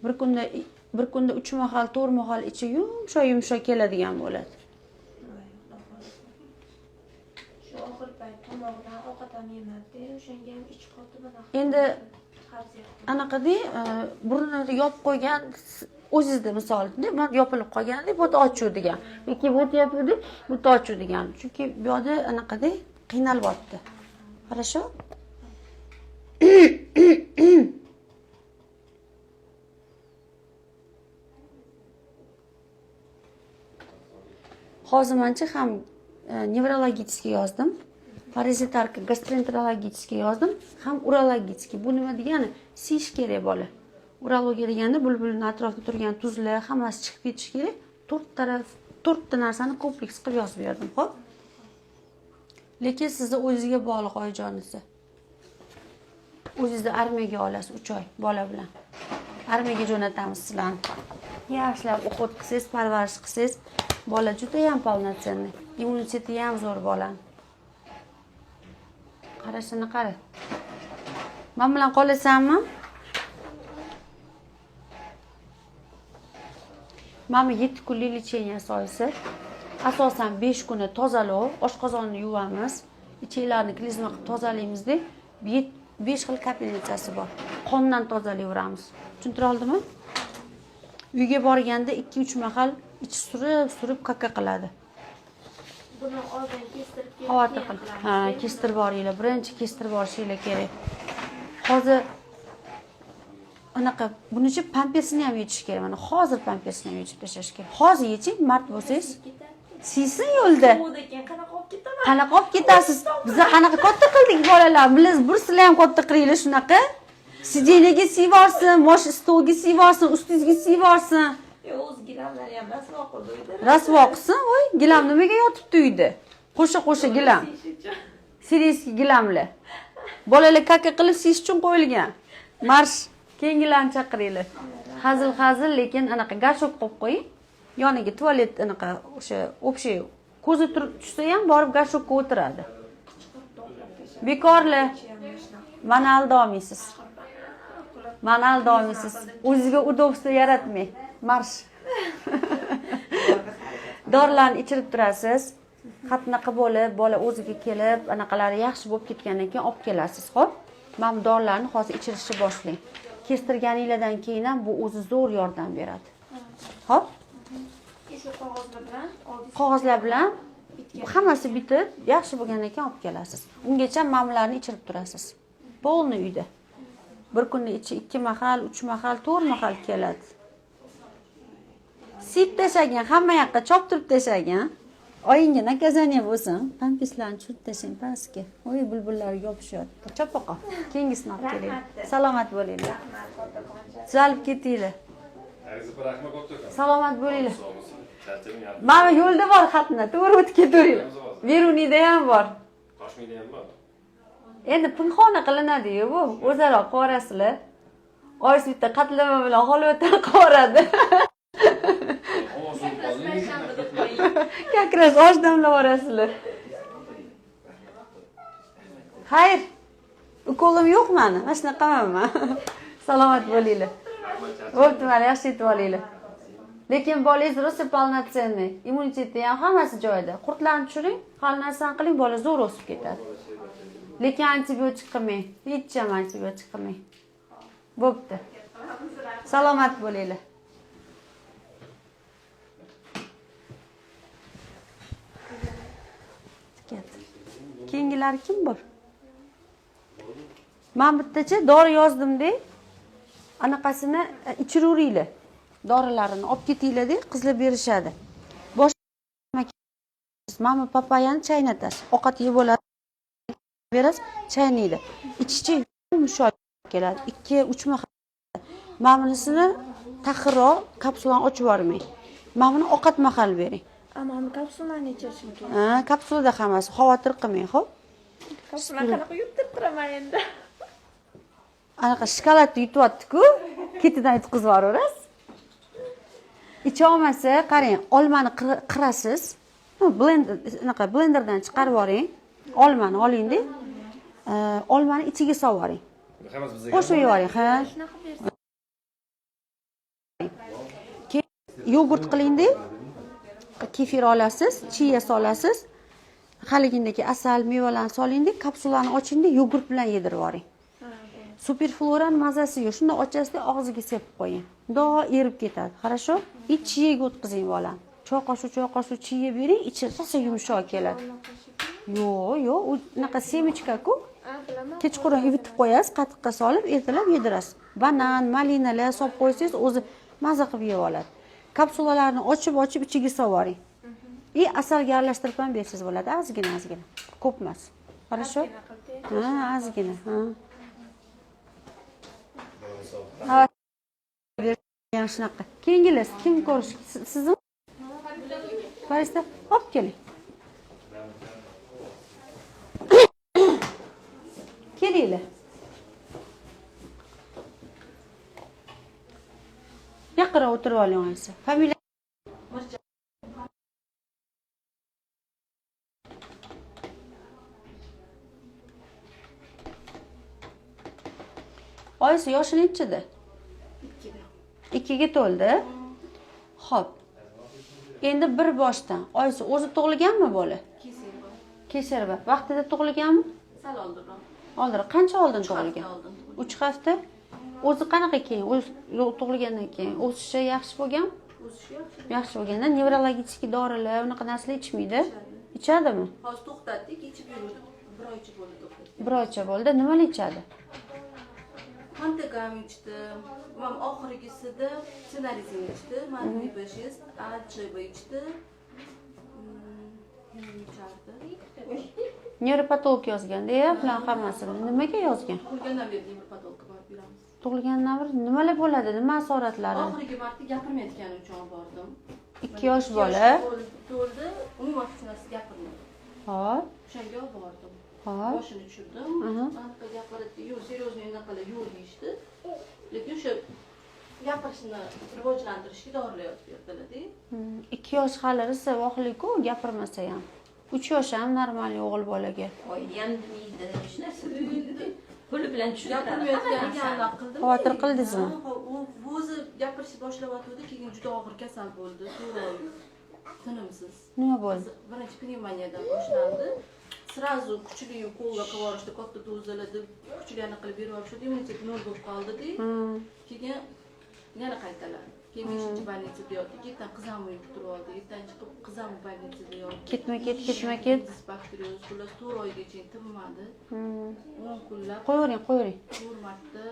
Bir kunda 3 mahal, 4 mahal ichi yumshoq-yumshoq keladigan bo'ladi. Shu oxir payt tomog'idan ovqat ham yemadi, o'shanga ham ichi qotib anaqa. Endi anaqada burnini yopib qo'ygan o'zingizda misol, man yopilib qolganda bu yerda ochuv degan yoki bu yerda yopildi, bu yerda ochuv degan. Chunki bu yerda anaqada qiynalyapti. Хорошо? Hozir mancha ham Nevrologический yozdim. Parazitarka gastroenterologический yozdim, ham urologический. Bu nima degani? Siyish kerak bola. Urologiya degani bulbulni atrofida turgan tuzlar hammasi chiqib ketishi kerak. To'rtta narsani kompleks qilib yozib berdim, xo'p? Lekin sizni o'zingizga bog'liq oyijonisi. O'zingizni armiyaga olasiz 3 oy bola bilan. Armiyaga jo'natamiz sizlarni. Yaxshilab o'qit qilsangiz, parvarish qilsangiz, bola juda ham полноценный. Immuniteti ham zo'r bolani. Qarashini qara. Men bilan qolasanmi? Mana 7 kunlik lecheniya soyisi. Asosan 5 kuni tozalov, oshqozonni yuvamiz, ichaklarni klizma qilib tozalaymizda, 5 xil kapelnitsasi bor. Qondan tozalayveramiz. Tushuntira oldimmi? Uyga borganda 2-3 mahal ichi surib kaka qiladi. Buni oldin kestirib kelib xavotir qilib. Ha, kestirib boringlar. Birinchi kestirib borishinglar kerak. Hozir anaqa bunichi pampersini ham yechish kerak. Mana hozir pampersini ham yechib tashlash kerak. Hozir yeching, mard bo'lsangiz. Siysin yo'lda. Qanaqa olib ketaman? Qanaqa olib ketasiz? Biz qanaqa katta qildik bolalar? Bilasiz, bir sizlar ham katta qilinglar shunaqa. Sidenyaga siyvorsin, mosh stolga siyvorsin, ustingizga siyvorsin. Yo'q, o'z gilamlari ham rasvo qildi uyda. Rasvo qilsin, voy, gilam nimaga yotibdi uyda? Qo'sha-qo'sha gilam. Siriyskiy gilamlar. Bolalar kaka qilib siyish uchun qo'yilgan. Marsh, keyingilarni chaqiringlar. Hazil-hazil, lekin anaqa gashok qo'yib qo'ying. Yoniga tualet anaqa o'sha общий ko'zi tushsa ham borib gashokka o'tiradi. Bekorlar. Mani aldolmaysiz. Mani aldolmaysiz. O'zingizga udobство yaratmang. Marsh. Dorilarni ichirib turasiz. Xatnaqa bo'lib, bola o'ziga kelib, anaqalari yaxshi bo'lib ketgandan keyin olib kelasiz, xo'p? Mana bu dorilarni hozir ichirishni boshlang. Kestirganinglardan keyin ham bu o'zi zo'r yordam beradi. Xo'p? Shu qog'ozlar bilan qog'ozlar bilan hammasi bitib, yaxshi bo'lgandan keyin olib kelasiz. Ungacha mamlarni ichirib turasiz. Polni uyda. Bir kunni ichi 2 mahal, 3 mahal, 4 mahal keladi. Siyib tashlagan, hamma yoqqa choptirib tashlagan. Oyingga nakazaniya bo'lsin, pampislarni tushirib tashlang pastga. Voy, bulbullar yopishyapti. Chopaqa. Keyingisini olib keling. Salomat bo'linglar. Tuzalib ketinglar. Salomat bo'linglar. Mana yo'lda bor xatni, to'g'ri o'tib ketaveringlar. Beruniyda ham bor. Toshmiyda ham bor. Endi pinxona qilinadi-yu bu. O'zaro qilib. Oyisi bitta qatlama bilan holvatan qilib. Как раз osh damlab yuborasizlar. Xayr. Ukolim yo'q mani. Mana shunaqaman men. Salomat bo'linglar. Bo'pti, mana yaxshi yetib olinglar. Lekin bolangiz rosa полноценный, immuniteti ham hammasi joyida. Qurtlarni tushiring, hal narsani qiling, bola zo'r o'sib ketadi. Lekin antibiotik qilmang, hech ham antibiotik qilmang. Bo'pti. Salomat bo'linglar. Keyingilari kim bor? Men bittacha dori yozdim-da. Anaqasini ichiraveringlar. Dorilarini olib ketinglar-da, qizlar berishadi. Bosh mama papayani chaynatasiz. Ovqat yeb bo'ladi. Berasiz, chaynaydi. Ichicha yumshoq keladi. 2-3 mahal. Mana bunisini taxirroq kapsulani ochib yubormang. Mana buni ovqat mahal bering. Mana bu kapsulani ichirishim kerak. Ha, kapsulada hammasi, xavotir qilmang, xo'p? Kapsulani qanaqa yutib turaman endi? Anaqa shokoladni yutyapti-ku, ketidan yutqizib yuboraverasiz. Icha olmasa, qarang, olmani qirasiz. Blender, anaqa blenderdan chiqarib yuboring. Olmani oling-da. Olmani ichiga solib yuboring. Hammasi bizga. Qo'shib yuboring, ha. Keyin yogurt qiling-da. Kefir olasiz, chiya solasiz. Haligindagi asal, mevalarni solingda, kapsulani ochingda yogurt bilan yedirib yuboring. Superflorani mazasi yo'q. Shunda ochasizda og'ziga sepib qo'ying. Mundoq erib ketadi. Хорошо? И chiyaga o'tkazing bolani. Choy qoshiq chiya bering, ichi rosa yumshoq keladi. Yo'q, yo'q, u unaqa semichka-ku. Kechqurun ivitib qo'yasiz, qatiqqa solib, ertalab yedirasiz. Banan, malinalar solib qo'ysangiz, o'zi maza qilib yeb oladi. Kapsulalarni ochib-ochib ichiga solib yuboring. И asalga aralashtirib ham bersangiz bo'ladi, ozgina ozgina, ko'p emas. Хорошо? Ha, ozgina, ha. Ha, shunaqa. Keyingilar kim ko'rish? Sizni? Farishta, olib keling. Kelinglar. Yaqinroq o'tirib oling oyisi. Familiya Oyisi yoshi nechida? 2ga to'ldi. Xo'p. Endi bir boshdan. Oyisi o'zi tug'ilganmi bola? Kesarva. Vaqtida tug'ilganmi? Sal oldinroq. Oldinroq. Qancha oldin tug'ilgan? 3 hafta. O'zi qanaqa keyin? O'zi tug'ilgandan keyin o'sishi yaxshi bo'lgan? O'sishi yaxshi. Yaxshi bo'lganda nevrologik dorilar, unaqa narsalar ichmaydi. Ichadimi? Hozir to'xtatdik, ichib yurdi. Bir oycha bo'ldi to'xtatdik. Bir oycha bo'ldi. Nimalar ichadi? Pantogam ichdi. Mam oxirgisida Sinarizin ichdi, Magniy B6, ACB ichdi. Ichardi. Nevropatolog yozganda, bular hammasini nimaga yozgan? Tug'ilgandan beri nevropatologga borib yuramiz. Tug'ilgandan beri nimalar bo'ladi? Nima asoratlari? Oxirgi marta gapirmayotgani uchun olib bordim. 2 yosh bola to'ldi, umuman hech narsa gapirmadi. Hop. O'shanga olib bordim. Hop. Boshini tushirdim. Anaqa gapiradi, yo'q, seryozni unaqa yo'q deyishdi. Lekin o'sha gapirishni rivojlantirishga dorilar yozib berdilar-da. 2 yosh hali rosa voqliku, gapirmasa ham. 3 yosh ham normal o'g'il bolaga. Oyim demaydi, hech narsa demaydi. Qo'li bilan tushunadi. Gapirmayotganiga aniq qildim. Xavotir qildingizmi? U o'zi gapirishni boshlayotgandi, keyin juda og'ir kasal bo'ldi. 4 oy tinimsiz. Nima bo'ldi? Birinchi pnevmoniyadan boshlandi. Srazu kuchli ukollar qilib yuborishdi, katta dozalarda kuchli anaqa qilib berib yuborishdi, immunitet nol bo'lib qoldi-da. Keyin yana qaytalar. Keyin 5-больницада yotdik. Ertan qizamiq yuqtirib oldi. Ertan chiqib qizamiq больницада yotdi. Ketma-ket, ketma-ket. Disbakterioz, xullas 4 oygacha tinmadi. 10 kunlab. Qo'yavering, qo'yavering. 4 marta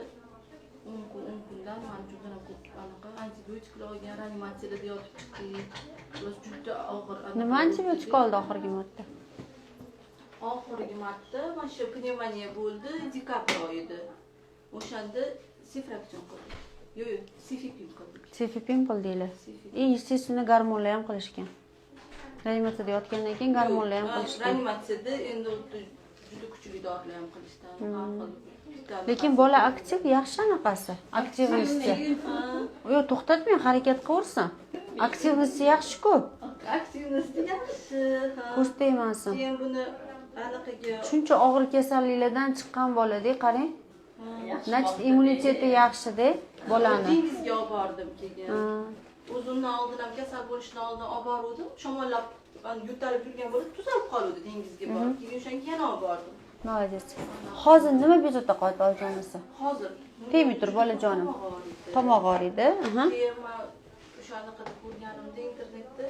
10 kun, 10 kundan men juda ham ko'p anaqa antibiotiklar olgan, reanimatsiyada yotib chiqdik. Xullas juda og'ir. Nima antibiotik oldi oxirgi marta? Oxirgi marta mana shu pnevmoniya bo'ldi, dekabr oyida. O'shanda sefraksion qildik. Yo'q, yo'q, sefipim qildik. Sefipim qildinglar. И, естественно, gormonlar ham qilishgan. Reanimatsiyada yotgandan keyin gormonlar ham qilishgan. Reanimatsiyada endi juda kuchli dorilar ham qilishdan, har xil. Lekin bola aktiv, yaxshi anaqasi. Aktivnosti. Yo'q, to'xtatmang, harakat qilaversin. Aktivnosti yaxshi-ku. Aktivnosti yaxshi. Ko'z tegmasin. Keyin buni anaqaga shuncha og'ir kasalliklardan chiqqan bolada, qarang. Значит, immuniteti yaxshi-da bolani. Dengizga olib bordim keyin. O'zimdan oldin ham kasal bo'lishdan oldin olib boruvdim. Shamollab, yo'talib yurgan bo'lib tuzalib qoluvdi dengizga borib. Keyin o'shanga yana olib bordim. Молодец. Hozir nima bezovta qilyapti oyijonisi? Hozir tegmay tur bolajonim. Tomoq og'riydi. Keyin men o'sha anaqada ko'rganimda internetda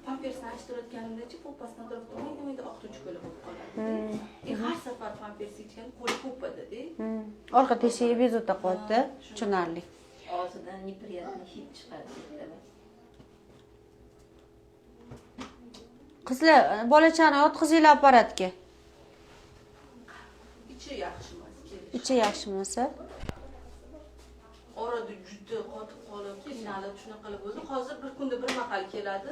pampersni achtirayotganimda-chi, po'pasidan atrofida mayda-mayda oq tochkalar bo'lib qoladi. Har safar pampers ichgan qo'li po'pada-da. Orqa teshigi bezovta qilyapti, tushunarli. Og'zidan неприятный hid chiqadi. Qizlar, bolachani yotqizinglar apparatga. Ichi yaxshi emas. Ichi yaxshi emas. Orada juda qotib qolib, qiynalib, shunaqa qilib bo'ldi. Hozir bir kunda bir mahal keladi.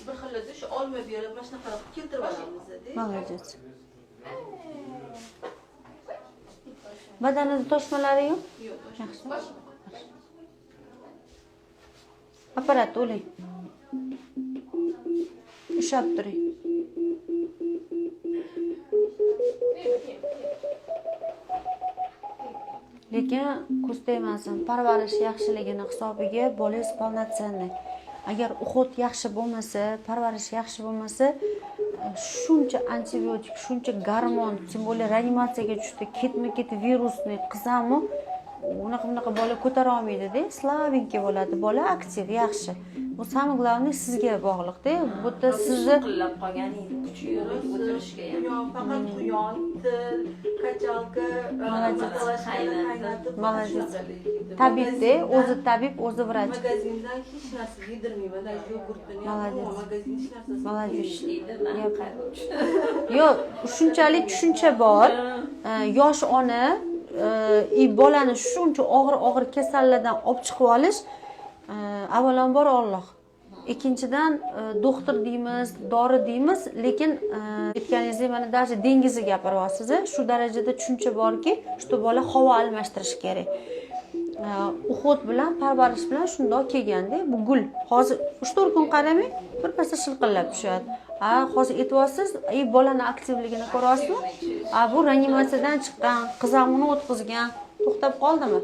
Bir xilda shu olma berib, mana shunaqa qilib keltirib olamiz-da. Молодец. Badanida toshmalari yo'q? Yo'q. Yaxshi. Apparat o'ling. Ushlab turing. Lekin ko'z tegmasin, parvarish yaxshiligini hisobiga bolangiz полноценный. Agar уход yaxshi bo'lmasa, parvarish yaxshi bo'lmasa, shuncha antibiotik, shuncha gormon, тем более reanimatsiyaga tushdi, ketma-ket virusni qizami, unaqa bola ko'tara olmaydi-da, slabенький bo'ladi. Bola aktiv, yaxshi. Bu самое главное sizga bog'liq-da. Bu yerda sizni qillab qolgan, kuchi yo'q o'tirishga ham. Faqat quyon, til, kachalka, Молодец. Молодец. Tabibda, o'zi tabib, o'zi vrach. Magazindan hech narsa yedirmayman, даже yogurtini ham, Молодец. Magazin hech narsasini. Молодец. Deydi, man qaruvchi. Yo'q, shunchalik tushuncha bor. Yosh ona и bolani shuncha og'ir-og'ir kasallardan olib chiqib olish, avvalambor Alloh. Ikkinchidan doktor deymiz, dori deymiz, lekin aytganingizdek mana даже dengizni gapiryapsiz, shu darajada tushuncha borki, shu bola havo almashtirishi kerak. Уход bilan, parvarish bilan shundoq kelganda bu gul. Hozir 3-4 kun qaramang, bir pasda shilqillab tushadi. A, hozir aytyapsiz, bolani aktivligini ko'ryapsizmi? A, bu reanimatsiyadan chiqqan, qizamini o'tkazgan, to'xtab qoldimi?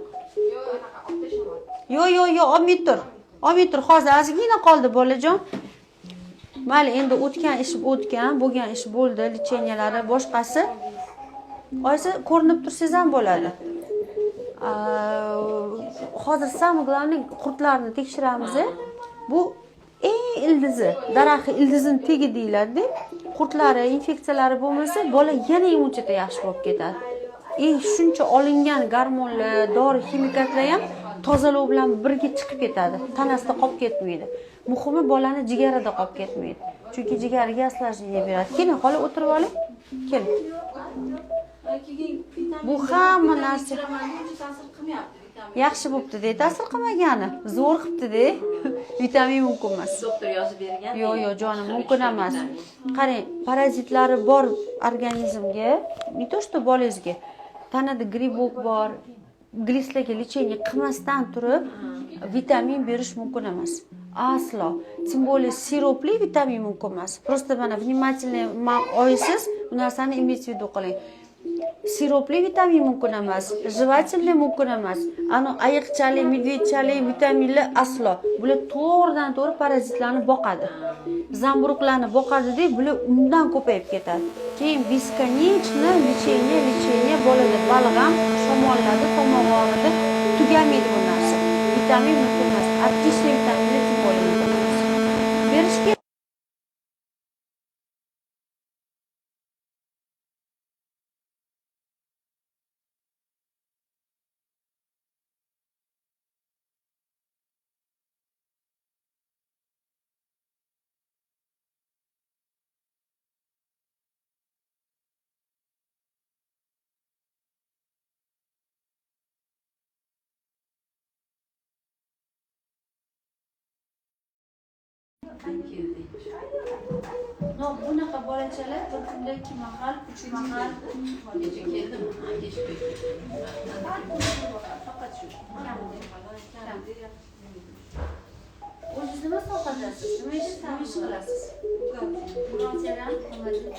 Yo'q, yo'q, yo'q, olmay tur. Olmay tur, hozir ozgina qoldi bolajon. Mayli, endi o'tgan ish o'tgan, bo'lgan ish bo'ldi, lecheniялari, boshqasi. Oyisi ko'rinib tursangiz ham bo'ladi. Hozir самое главное qurtlarni tekshiramiz. Bu eng ildizi, daraxt ildizini tegi deyiladi. Qurtlari, infeksiyalari bo'lmasa, bola yana immuniteti yaxshi bo'lib ketadi. Shuncha olingan gormonlar, dori, ximikatlar ham tozalov bilan birga chiqib ketadi. Tanasida qolib ketmaydi. Muhimi bolani jigarida qolib ketmaydi. Chunki jigariga осложнение beradi. Keling, xola o'tirib oling. Keling. Bu hamma narsa ta'sir qilmayapti. Yaxshi bo'pti-da, ta'sir qilmagani. Zo'r qilibdi-da. Vitamin mumkin emas. Doktor yozib bergan. Yo'q, yo'q, jonim, mumkin emas. Qarang, parazitlari bor organizmga, не то что bolangizga. Tanada gribok bor, glistlarga lechение qilmasdan turib vitamin berish mumkin emas. Aslo. Тем более siropli vitamin mumkin emas. Просто mana внимательный oysiz, bu narsani иметь в виду qiling. Siropli vitamin mumkin emas, жевательный mumkin emas. Ano ayiqchalik, medvedchalik vitaminlar aslo. Bular to'g'ridan to'g'ri parazitlarni boqadi. Zamburug'larni boqadi-da, bular undan ko'payib ketadi. Keyin бесконечно lechение, lechение bolada balg'am, shamolladi, tomog'i og'ridi, tugamaydi bu narsa. Vitamin mumkin emas. Отличный vitaminlar tем более mumkin emas. Berish kerak. No, bunaqa bolachalar bir kunda 2 mahal, 3 mahal Kecha keldimi? Ha, kech keldim. Faqat shu. O'zingiz nima sohadasiz? Nima ish qilasiz? Buxgalteriya, молодец.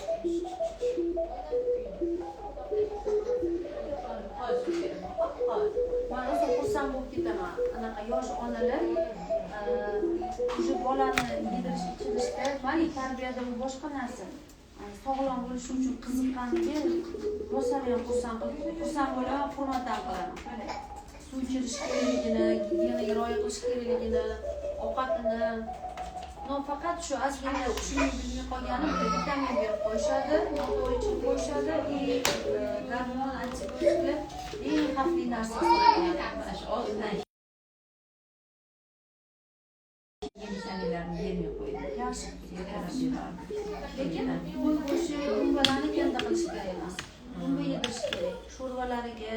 Man rosa xursand bo'lib ketaman. Anaqa yosh onalar уже bolani yedirish, ichirishda, mayli tarbiyada bu boshqa narsa. Sog'lom bo'lishi uchun qiziqqaniga rosa ham xursand qilib, xursand bo'laman, hurmat ham qilaman. Suv ichirish kerakligini, gigiyenaga rioya qilish kerakligini, ovqatini, no faqat shu ozgina tushunib bilmay qolgani vitamin berib qo'yishadi, noto'g'ri ichirib qo'yishadi, и gormon, antibiotiklar eng xavfli narsa hisoblanadi. Mana shu og'zidan yemishanlarni yemay qo'ydi. Yaxshi. Berardi. Lekin qo'y go'shti, dumbalarni kanda qilish kerak emas. Dumba yedirish kerak. Sho'rvalariga,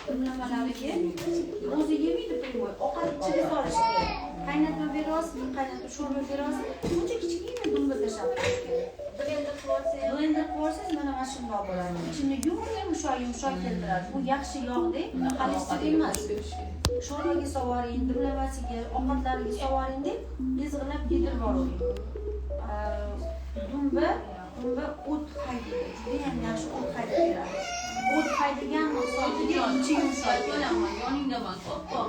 dimlamalariga o'zi yemaydi primoy. Ovqat ichiga solish kerak. Qaynatma berasiz, qaynatib sho'rva berasiz. Shuncha kichkina dumba tashlab qo'yish kerak. Blender qilib olsangiz, Blender qilib olsangiz mana mana shundoq bo'ladi. Ichini yumshoq yumshoq keltiradi. Bu yaxshi yog'da, xolesterin emas. Sho'rvaga sovoring, dimlamasiga, ovqatlariga sovoring deb ezg'ilab yedirib yuboring. Dumba o't haydaydi. Juda ham yaxshi o't haydab beradi. O't haydagan hisobiga ichi yumshoq keladi. Yoningdaman, oppoq.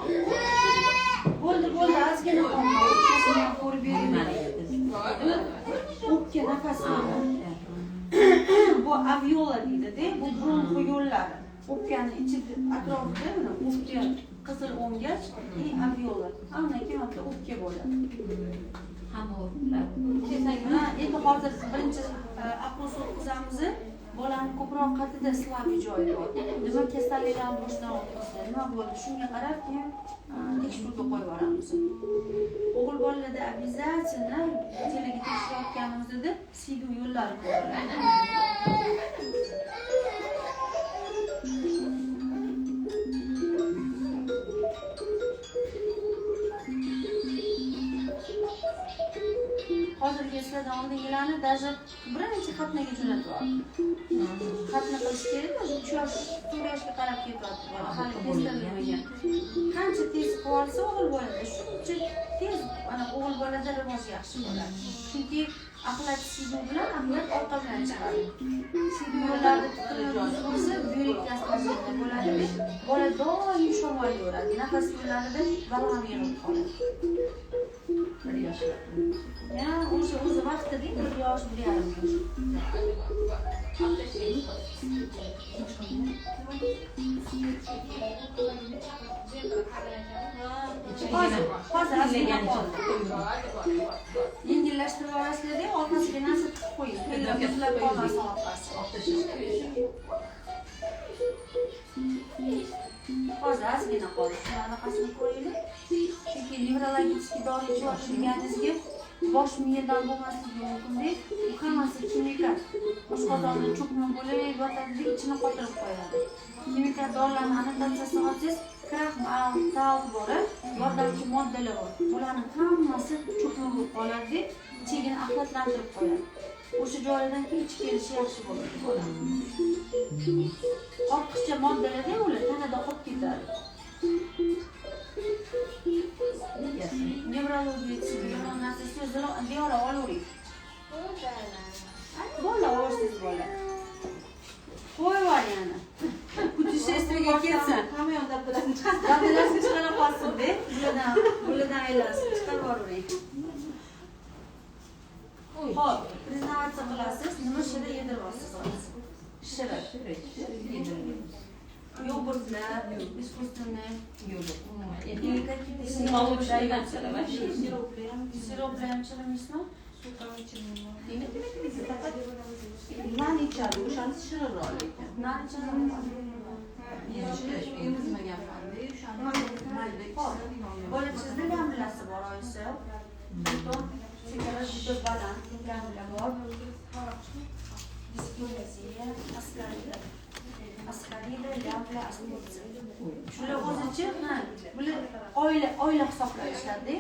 Bo'ldi, bo'ldi, ozgina qoldi. O'pkasini ham ko'rib bering. O'pka nafas oladi. Bu aviola deydi-da, bu bronx yo'llari. O'pkani ichida, atrofida mana o'pka qizil o'ngach, и aviola. Undan keyin mana o'pka bo'ladi. Hamma o'plar. Ha, endi hozir birinchi опрос o'tkazamiz. Bola Bolani ko'proq qatida слабый joyi bor. Nima kasalliklarni boshdan o'tkazdi, nima bo'ldi, shunga qarab keyin tekshiruvga qo'yib yuboramiz. O'g'il bolalarda обязательно telaga tekshirayotganimizda siydik yo'llari ko'riladi. Hozirgi sizlardan oldingilarni даже birinchi xatnaga jo'natib yubordim. Xatna qilish kerak, 3 yosh, 4 yoshga qarab ketyapti bola, hali testlanmagan. Qancha tez qilib olsa o'g'il bolada, shuncha tez ana o'g'il bolada rivoj yaxshi bo'ladi. Chunki axlat siydik bilan axlat orqa bilan chiqadi. Siydik yo'llarida tiqilib bo'lsa, buyrak kasalligi bo'ladi. Bola doim shamollayveradi, nafas yo'llarida balg'am yig'ilib qoladi. 1 yosh. Ya, o'sha o'zi vaqtida 1 yosh, 1,5 yosh. Hozir ozgina qoldi. Yengillashtirib olasizlar-da, orqasiga narsa tiqib qo'ying. Muzlab qolmasin orqasi. Hozir ozgina qoldi. Shuni anaqasini ko'ringlar. Chunki nevrologik dori ichayotganingizga bosh miyadan bo'lmasligi mumkin-da. U hammasi ximikat. Oshqozonda cho'kma bo'lib yotadi, ichini qotirib qo'yadi. Ximikat dorilarni annotatsiyasini olsangiz, kraxmal, talk bor, yordamchi moddalar bor. Bularning hammasi cho'kma bo'lib qoladi, ichagini axlatlantirib qo'yadi. O'sha joylardan keyin ichi kelishi yaxshi bo'ladi bolani. Ortiqcha moddalar ular tanada qolib ketadi. Nevrologik yomon narsa so'zini diyora olavering. Bola orsiz bola. Qo'yib yubor yana. Putешествиеga ketsin. Hamma yoq dabdalasini chiqarsin. Dabdalasini chiqara qolsin-da. Bulardan aylansin, chiqarib yuboravering. Xo'p, признаваться qilasiz, nima shira yediryapsiz hozir? Shira. Йогуртlar, искусственные. Или какие-то Молочные narsalar вообще. Сиропlar ham ichirmaysizmi? Non ichadi, o'shani shirinroq lekin. Non ichadimi? Emizmaganman-da, o'shani mayda ichsa. Bolachizda gamlasi bor oyisi. Potom shakari juda baland, gamla bor. Displaziya, askarida. Askarida, lambla, askarida. Shular o'zicha, ha, bular oila hisoblanishadi.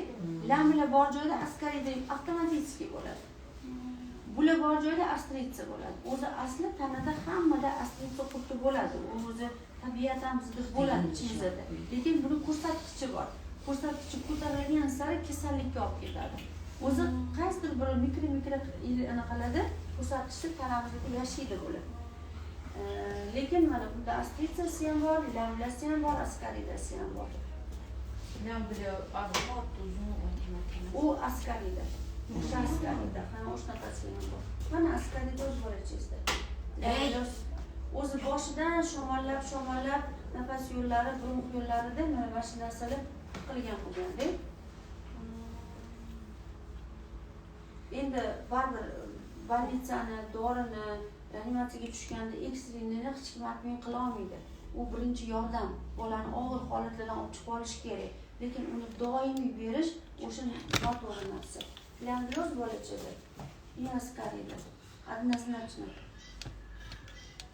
Lambla bor joyda askarida avtomatik bo'ladi. Bular bor joyda astritsa bo'ladi. O'zi asli tanada hammada astritsa qurti bo'ladi. U o'zi tabiatan bizda bo'ladi ichimizda. Lekin buni ko'rsatkichi bor. Ko'rsatkichi ko'tarilgan sari kasallikka olib ketadi. O'zi qaysidir bir mikro anaqalarda ko'rsatkichda tanamizda yashaydi bular. Lekin mana bunda astritsasi ham bor, lamlasi ham bor, askaridasi ham bor. U askarida. O'sha askarida, ha, o'shanaqasi ham bor. Mana askarida o'z bolachangizda. O'zi boshidan shamollab nafas yo'llari, bronx yo'llarida mana shu narsalar tiqilgan bo'lganda. Endi baribir больницani, dorini, reanimatsiyaga tushganda ekstrinini hech kim admin qila olmaydi. U birinchi yordam, bolani og'ir holatlardan olib chiqib olish kerak. Lekin uni doimiy berish o'sha noto'g'ri narsa. Lambloz bolachada, askarida, однозначно.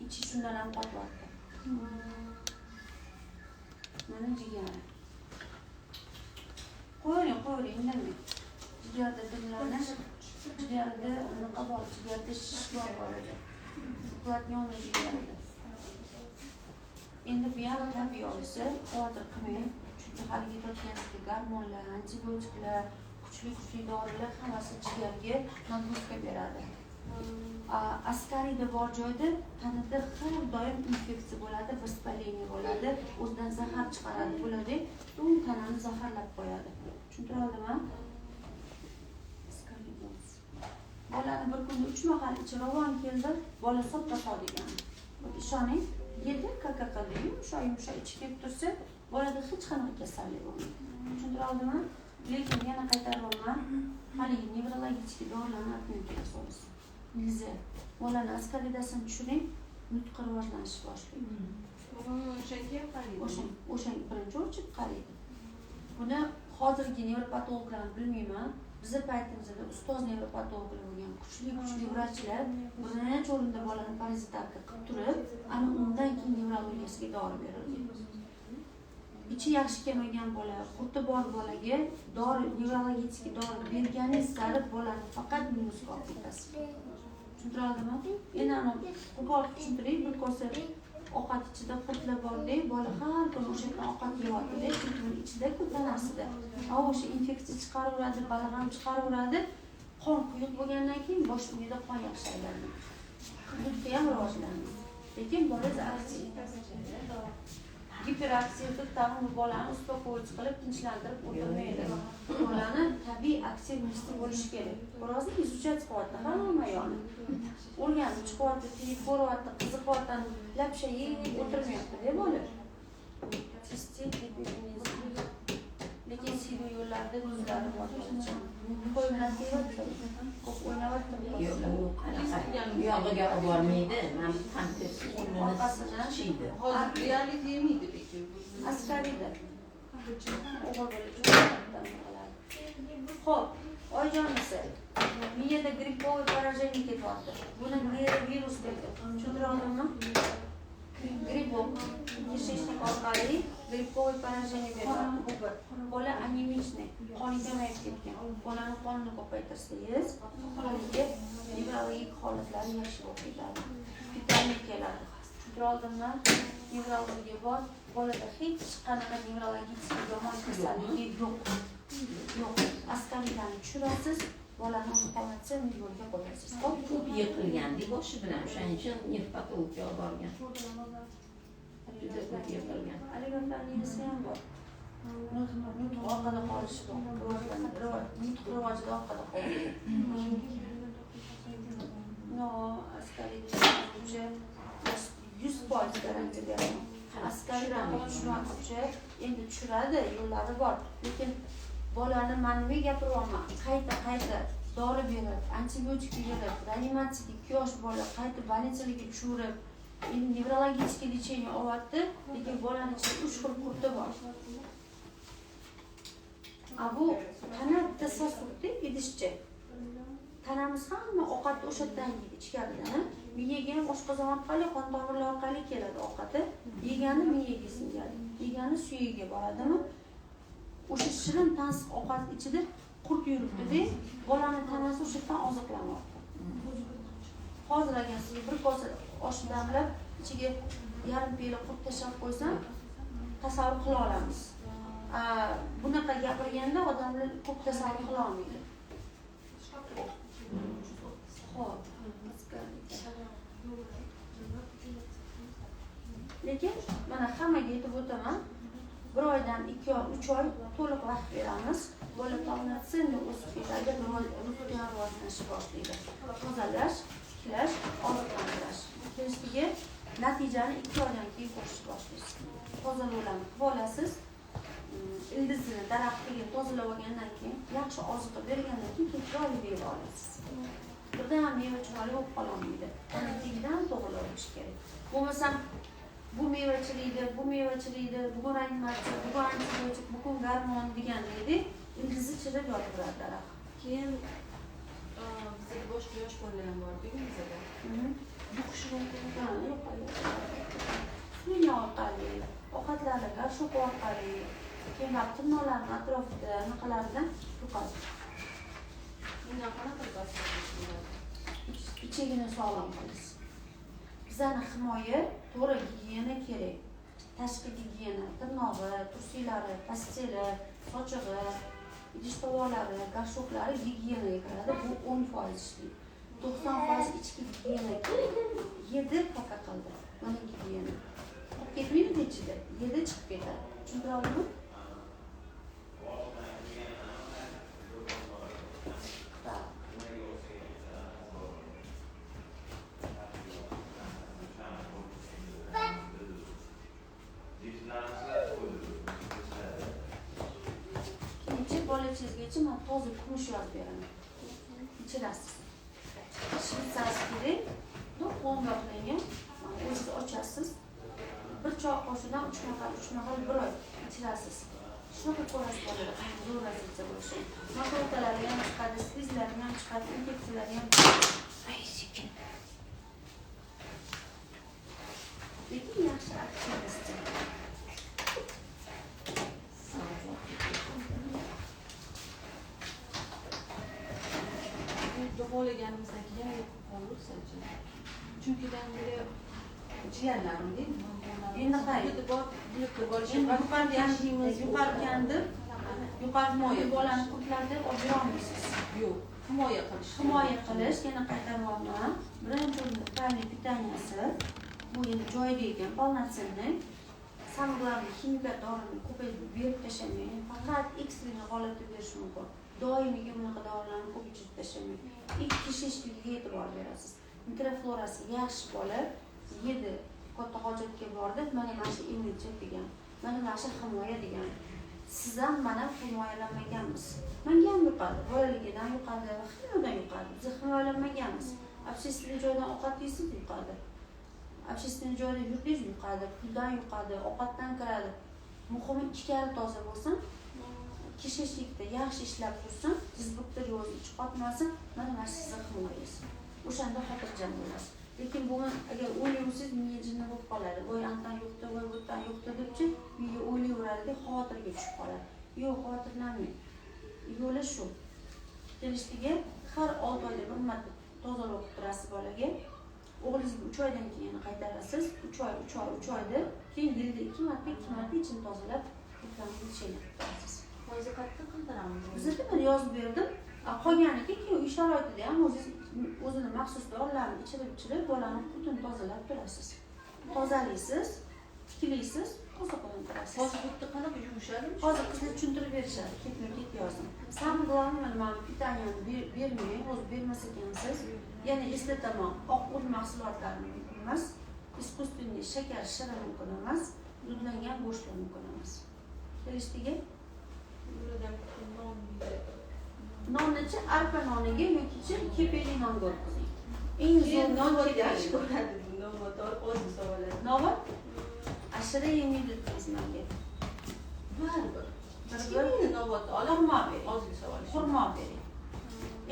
Ichi shundan ham qotyapti. Mana jigari. Qo'ying, qo'ying, indamang. Jigarda dimlanish, jigarda anaqa bor, jigarda shish bor bolada. Уплотненный jigarida. Endi bu ham tabiiy olsa, xavotir qilmang. Chunki hali ketayotgan gormonlar, antibiotiklar, kuchli dorilar hammasi jigarga нагрузка beradi. Askarida bor joyda tanada har doim infeksiya bo'ladi, воспаление bo'ladi, o'zidan zahar chiqaradi bo'ladi, butun tanani zaharlab qo'yadi. Tushuntira oldimmi? Bolani bir kunda 3 mahal ichi ravon keldi, bola soppa degan. Ishoning, yedi, kaka qildi, yumshoq yumshoq ichi kelib tursa, bolada hech qanaqa kasallik bo'lmaydi. Tushuntira oldimmi? Lekin yana qaytaryapman, haligi nevrologik dorilarni atmang kerak. Nilza. Bolani askaridasini tushiring, Nutqi rivojlanishni boshlaydi. O'shanga ham qaraydi. O'shanga birinchi o'chib qaraydi. Buni hozirgi nevropatologlarni bilmayman. Bizni paytimizda ustoz nevropatologlar bo'lgan, kuchli vrachlar birinchi o'rinda bolani parazitarka qilib turib, ana undan keyin nevrologiyasiga dori berilgan. Ichi yaxshi kelmagan bola, qurti bor bolaga dori, nevrologik dori berganingiz sari bolani faqat minusga olib ketasiz. Tushuntira oldimmi? Endi ana qo'pol tushuntiring, bir kosa ovqat ichida qurtlar borda, bola har kuni o'sha yerdan ovqat yeyapti-da, chunki uni ichida-ku tanasida. O'sha infeksiya chiqaraveradi, balg'am chiqaraveradi. Qon quyuq bo'lgandan keyin bosh miyada qon yaxshi aylanadi. Nutqi ham rivojlanadi. Lekin bolangiz aktiv. Giperaktiv tag'in bu bolani uspokоить qilib, tinchlantirib o'tirmaydi. Bolani tabiiy aktivnosti bo'lishi kerak. Birozni изучать qilyapti hamma yoqni. O'rganib chiqyapti, tiyib ko'ryapti, qiziqyapti, lapsha yeb o'tirmayapti-da bola. Sistit, lekin siydik yo'llarida buzilari bor. Qo'ylar teyapti, ko'p o'ynayapti. Yo'q, u yog'iga olib bormaydi. Mana bu pampers orqasini shiydi. Hozir reallik yemaydi lekin. Askarida. O'g'il bola. Xo'p, Oyjonisi. Miyada grippovый поражение ketyapti. Buni neyrovirus deydi. Tushuntira oldimmi? Gripov кишечник orqali grippovый поражение beryapti. Bu bir. Bola anemichniy, qoni kamayib ketgan. Bolani qonini ko'paytirsangiz, haligi nevrologik holatlari yaxshi bo'lib ketadi. Vitamin keladi. Tushuntira oldimmi? Nevrologiya bor. Bolada hech qanaqa nevrologik yomon kasalligi yo'q. Yo'q. Askarliklarni tushirasiz, bolani полноценный yo'lga qo'yasiz. Xo'p, ko'p yiqilgandi boshi bilan, o'shaning uchun nevropatologga olib borgan. Juda ko'p yiqilgan. Oligofreniyasi ham bor. Nutq orqada qolishi bor. Nutq rivojida orqada qoldi. No, askarlik bo'yicha 100% garantiya beraman. Askarlikdan tushmoqchi, endi tushiradi, yo'llari bor. Lekin bolani man nima gapiryapman? Qayta-qayta dori berib, antibiotik berib, reanimatsiyada 2 yosh bola qayta больницаga tushirib, endi nevrologik lechение olyapti, lekin bolani ichida 3 xil qurti bor. A bu tana bitta sosudda idishcha. Tanamiz hamma ovqatni o'sha yerdan yeydi, ichkaridan. Miyaga ham oshqozon orqali, qon tomirlar orqali keladi ovqati. Yegani miyaga singadi, yegani suyagiga boradimi? O'sha shirin tansiq ovqat ichida qurt yuribdi-da, bolani tanasi o'sha yerdan oziqlanyapti. Hozir agar sizga bir kosa osh damlab, ichiga yarim piyola qurt tashlab qo'ysam, tasavvur qila olamiz. Bunaqa gapirganda odamlar ko'p tasavvur qila olmaydi. Xo'p, lekin mana hammaga yetib o'taman. 1 oydan 2 oy, 3 oy to'liq vaqt beramiz. Bola полноценно o'sib ketadi, nutqi ham rivojlanishni boshlaydi. Tozalash, tiklash, oziqlantirish. Kelishdiga natijani 2 oydan keyin ko'rishni boshlaysiz. Tozalovlarni qilib olasiz. Ildizini, daraxtiga tozalab olgandan keyin, yaxshi oziqa bergandan keyin chiroyli meva olasiz. Birdan meva chiroyli bo'lib qololmaydi. Uni tagidan to'g'rilab olish kerak. Bo'lmasam bu meva chiriydi, bu meva chiriydi, bugun reanimatsiya, bugun antibiotik, bugun gormon degandek, ildizi chirib yotaveradi daraxt. Keyin bizda boshqa yosh bolalar ham bor-ku bizda. Yuqishi mumkin. Ha, yo'qoladi. Suyuq orqali, ovqatlarni garshok orqali, keyin tirnoqlarning atrofida, anaqalardan yuqadi. Bundan qanaqa qilib bo'ladi? Ichagini sog'lom qilasiz. Bizani himoya, to'g'ri gigiyena kerak. Tashqi gigiyena, tirnog'i, tursiylari, pasteli, sochig'i, idish tovoqlari, garshoklari gigiyenaga kiradi. Bu 10% ishlaydi. 90% ichki gigiyena kerak. Yedi paka qildi. Mana gigiyena. Qolib ketmaydi ichida. Yedi chiqib ketadi. Tushuntira oldimmi? Bolachangizgacha men toza kumush yozib beraman. Ichirasiz. Shveytsarskiy, no, qo'ng'iroq qilingan. Boshidan 3 mahal, 3 mahal bir oy ichirasiz. Shunaqa ko'rasiz bolalar, qanday zo'r razilcha bo'lishi. Makotalari ham chiqadi, slizlari ham chiqadi, infeksiyalari ham chiqadi. Ay, sekin. Lekin yaxshi aktivist. Davolaganimizdan keyin yana yo'qib qolursa-chi. Chunki yangi jiyanlarim deydi. Endi qarang. Endi yuqorigan deymiz, yuqorigan deb Yuqori himoya bolani qurtlarga olib bera olmaysiz. Yo'q, himoya qilish. Himoya qilish, yana qaytaryapman. Birinchi o'rinda правильный питанияsi. Bu endi joyida ekan, полноценный. Самое главное, ximikat dorini ko'paytirib berib tashlamang. Faqat ekstremniy holatda berish mumkin. Doimiy bunaqa dorilarni ko'p ichirib tashlamang. Kishishligiga e'tibor berasiz. Mikroflorasi yaxshi bola yedi, katta hojatga bordi, mana mana shu immunitet degan, mana mana shu himoya degan. Siz ham mana himoyalanmaganmiz. Menga ham yuqadi, bolaligidan yuqadi, hammadan yuqadi. Biz himoyalanmaganmiz. Общественный joydan ovqat yeysiz, yuqadi. Общественный joyda yurdingiz, yuqadi, puldan yuqadi, ovqatdan kiradi. Muhimi ichkari toza bo'lsin. Kishishlikda yaxshi ishlab tursin, dizbakterioz ichi qotmasin, mana mana sizni himoyangiz. O'shanda xotirjam bo'lasiz. Lekin buni agar o'ylayversangiz, miya jinni bo'lib qoladi. Voy andan yo'qdi, voy budan yo'qdi debchi, miya o'ylayveradi, xavotirga tushib qoladi. Yo'q, xavotirlanmang. Yo'li shu. Kelishdigi har 6 oyda bir marta tozalab turasiz bolaga. O'g'lingizga 3 oydan keyin qaytarasiz. 3 oy, 3 oy, 3 oyda, keyin yilda 2 marta, 2 marta ichini tozalab, qurtlarni ichini turasiz. Hozir qayerdan qildiramiz? Bizda mana yozib berdim. Qolganiga keyin uy sharoitida ham o'zingiz o'zini maxsus dorilarni ichirib-ichirib bolani qurtini tozalab turasiz. Tozalaysiz, tiklaysiz, toza qilib turasiz. Hozir bu yerda qanaqa yuvishadimi? Hozir qizlar tushuntirib berishadi, ketma-ket yozdim. Самое главное, mana питанияni bermang, o'zi bermas ekansiz. Yana eslataman, oq un mahsulotlari mumkin emas, искусственный shakar, shira mumkin emas, dudlangan go'shtlar mumkin emas. Kelishdigi? Nonnichi arpa noniga yoki kepekli nonga o'tkazing. Eng zo'r non yaxshi ko'radi. Novat o'zi savoladi. Novat? Ashira yemaydi dedingiz menga. Baribir. Baribir novat olib xurmo bering. Ozgina savol. Xurmo bering.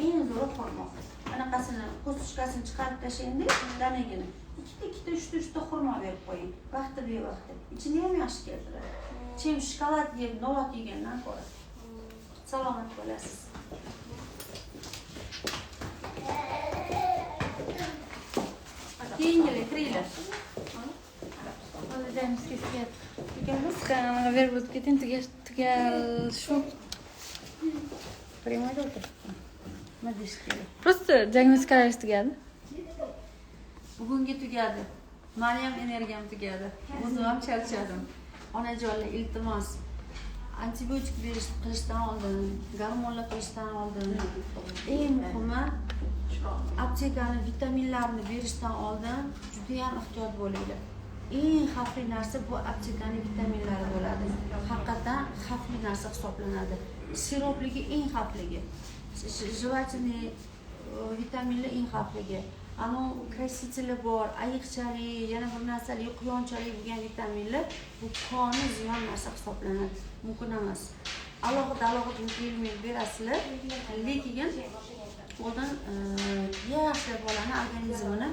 Eng zo'ri xurmo. Anaqasini, ko'stichkasini chiqarib tashlaydi, danagini. Ikkita, ikkita, uchta, uchta xurmo berib qo'ying. Vaqti bevaqti. Ichini ham yaxshi keltiradi. Chem shokolad yeb, novat yegandan ko'ra. Salomat bo'lasiz. Keyingilar kiringlar. Hozir kesib Tugamiz. Qanaqa berib o'tib keting, tugal shu. Prямойda o'tiribman. Nima deyish kerak? Просто diagnostikalaringiz tugadi. Bugungi tugadi. Meni ham energiyam tugadi. O'zim ham charchadim. Onajonlar, iltimos, antibiotik berish qilishdan oldin, gormonlar qilishdan oldin, eng muhimi aptekani vitaminlarni berishdan oldin juda ham ehtiyot bo'linglar. Eng xavfli narsa bu aptekani vitaminlari bo'ladi. Haqiqatan xavfli narsa hisoblanadi. Siropligi eng xavfligi. Жевательный vitaminlar eng xavfligi. Ano krasiteli bor, ayiqchalik, yana bir narsalik, quyonchalik bo'lgan vitaminlar bu qoni ziyon narsa hisoblanadi. Mumkin emas. Alohida alohida mikroelement berasizlar, lekin oldin yaxshilab bolani organizmini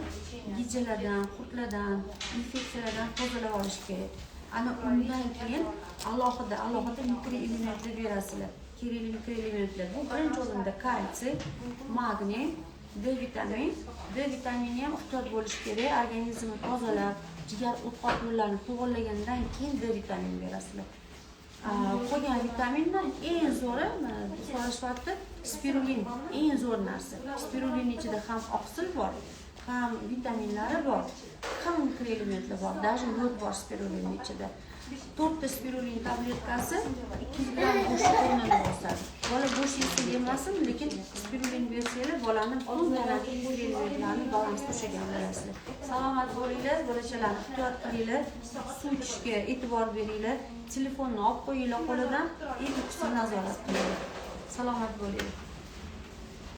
gijjalardan, qurtlardan, infeksiyalardan tozalab olish kerak. Ana undan keyin alohida alohida mikroelementlar berasizlar. Kerakli mikroelementlar. Bu birinchi o'rinda kalsiy, magniy, D vitamin. D vitamini ham ehtiyot bo'lish kerak. Organizmni tozalab, jigar o'tqoq yo'llarini to'g'irlagandan keyin D vitamin berasizlar. Qolgan vitamindan eng zo'ri, mana so'rashyapti, spirulin eng zo'r narsa. Spirulin ichida ham oqsil bor, ham vitaminlari bor, ham mikroelementlar bor, даже yod bor spirulinning ichida. 4 ta spirulin tabletkasi 200 gramm go'sht o'rnini bosadi. Bola go'sht yesa yemasin, lekin spirulin bersanglar bolani butun tanadagi mikroelementlarni balansda ushlagan bo'lasizlar. Salomat bo'linglar, bolachalarni ehtiyot qilinglar, suv ichishga e'tibor beringlar, telefonni olib qo'yinglar qo'lidan, uyqusini nazorat qilinglar. Salomat bo'linglar.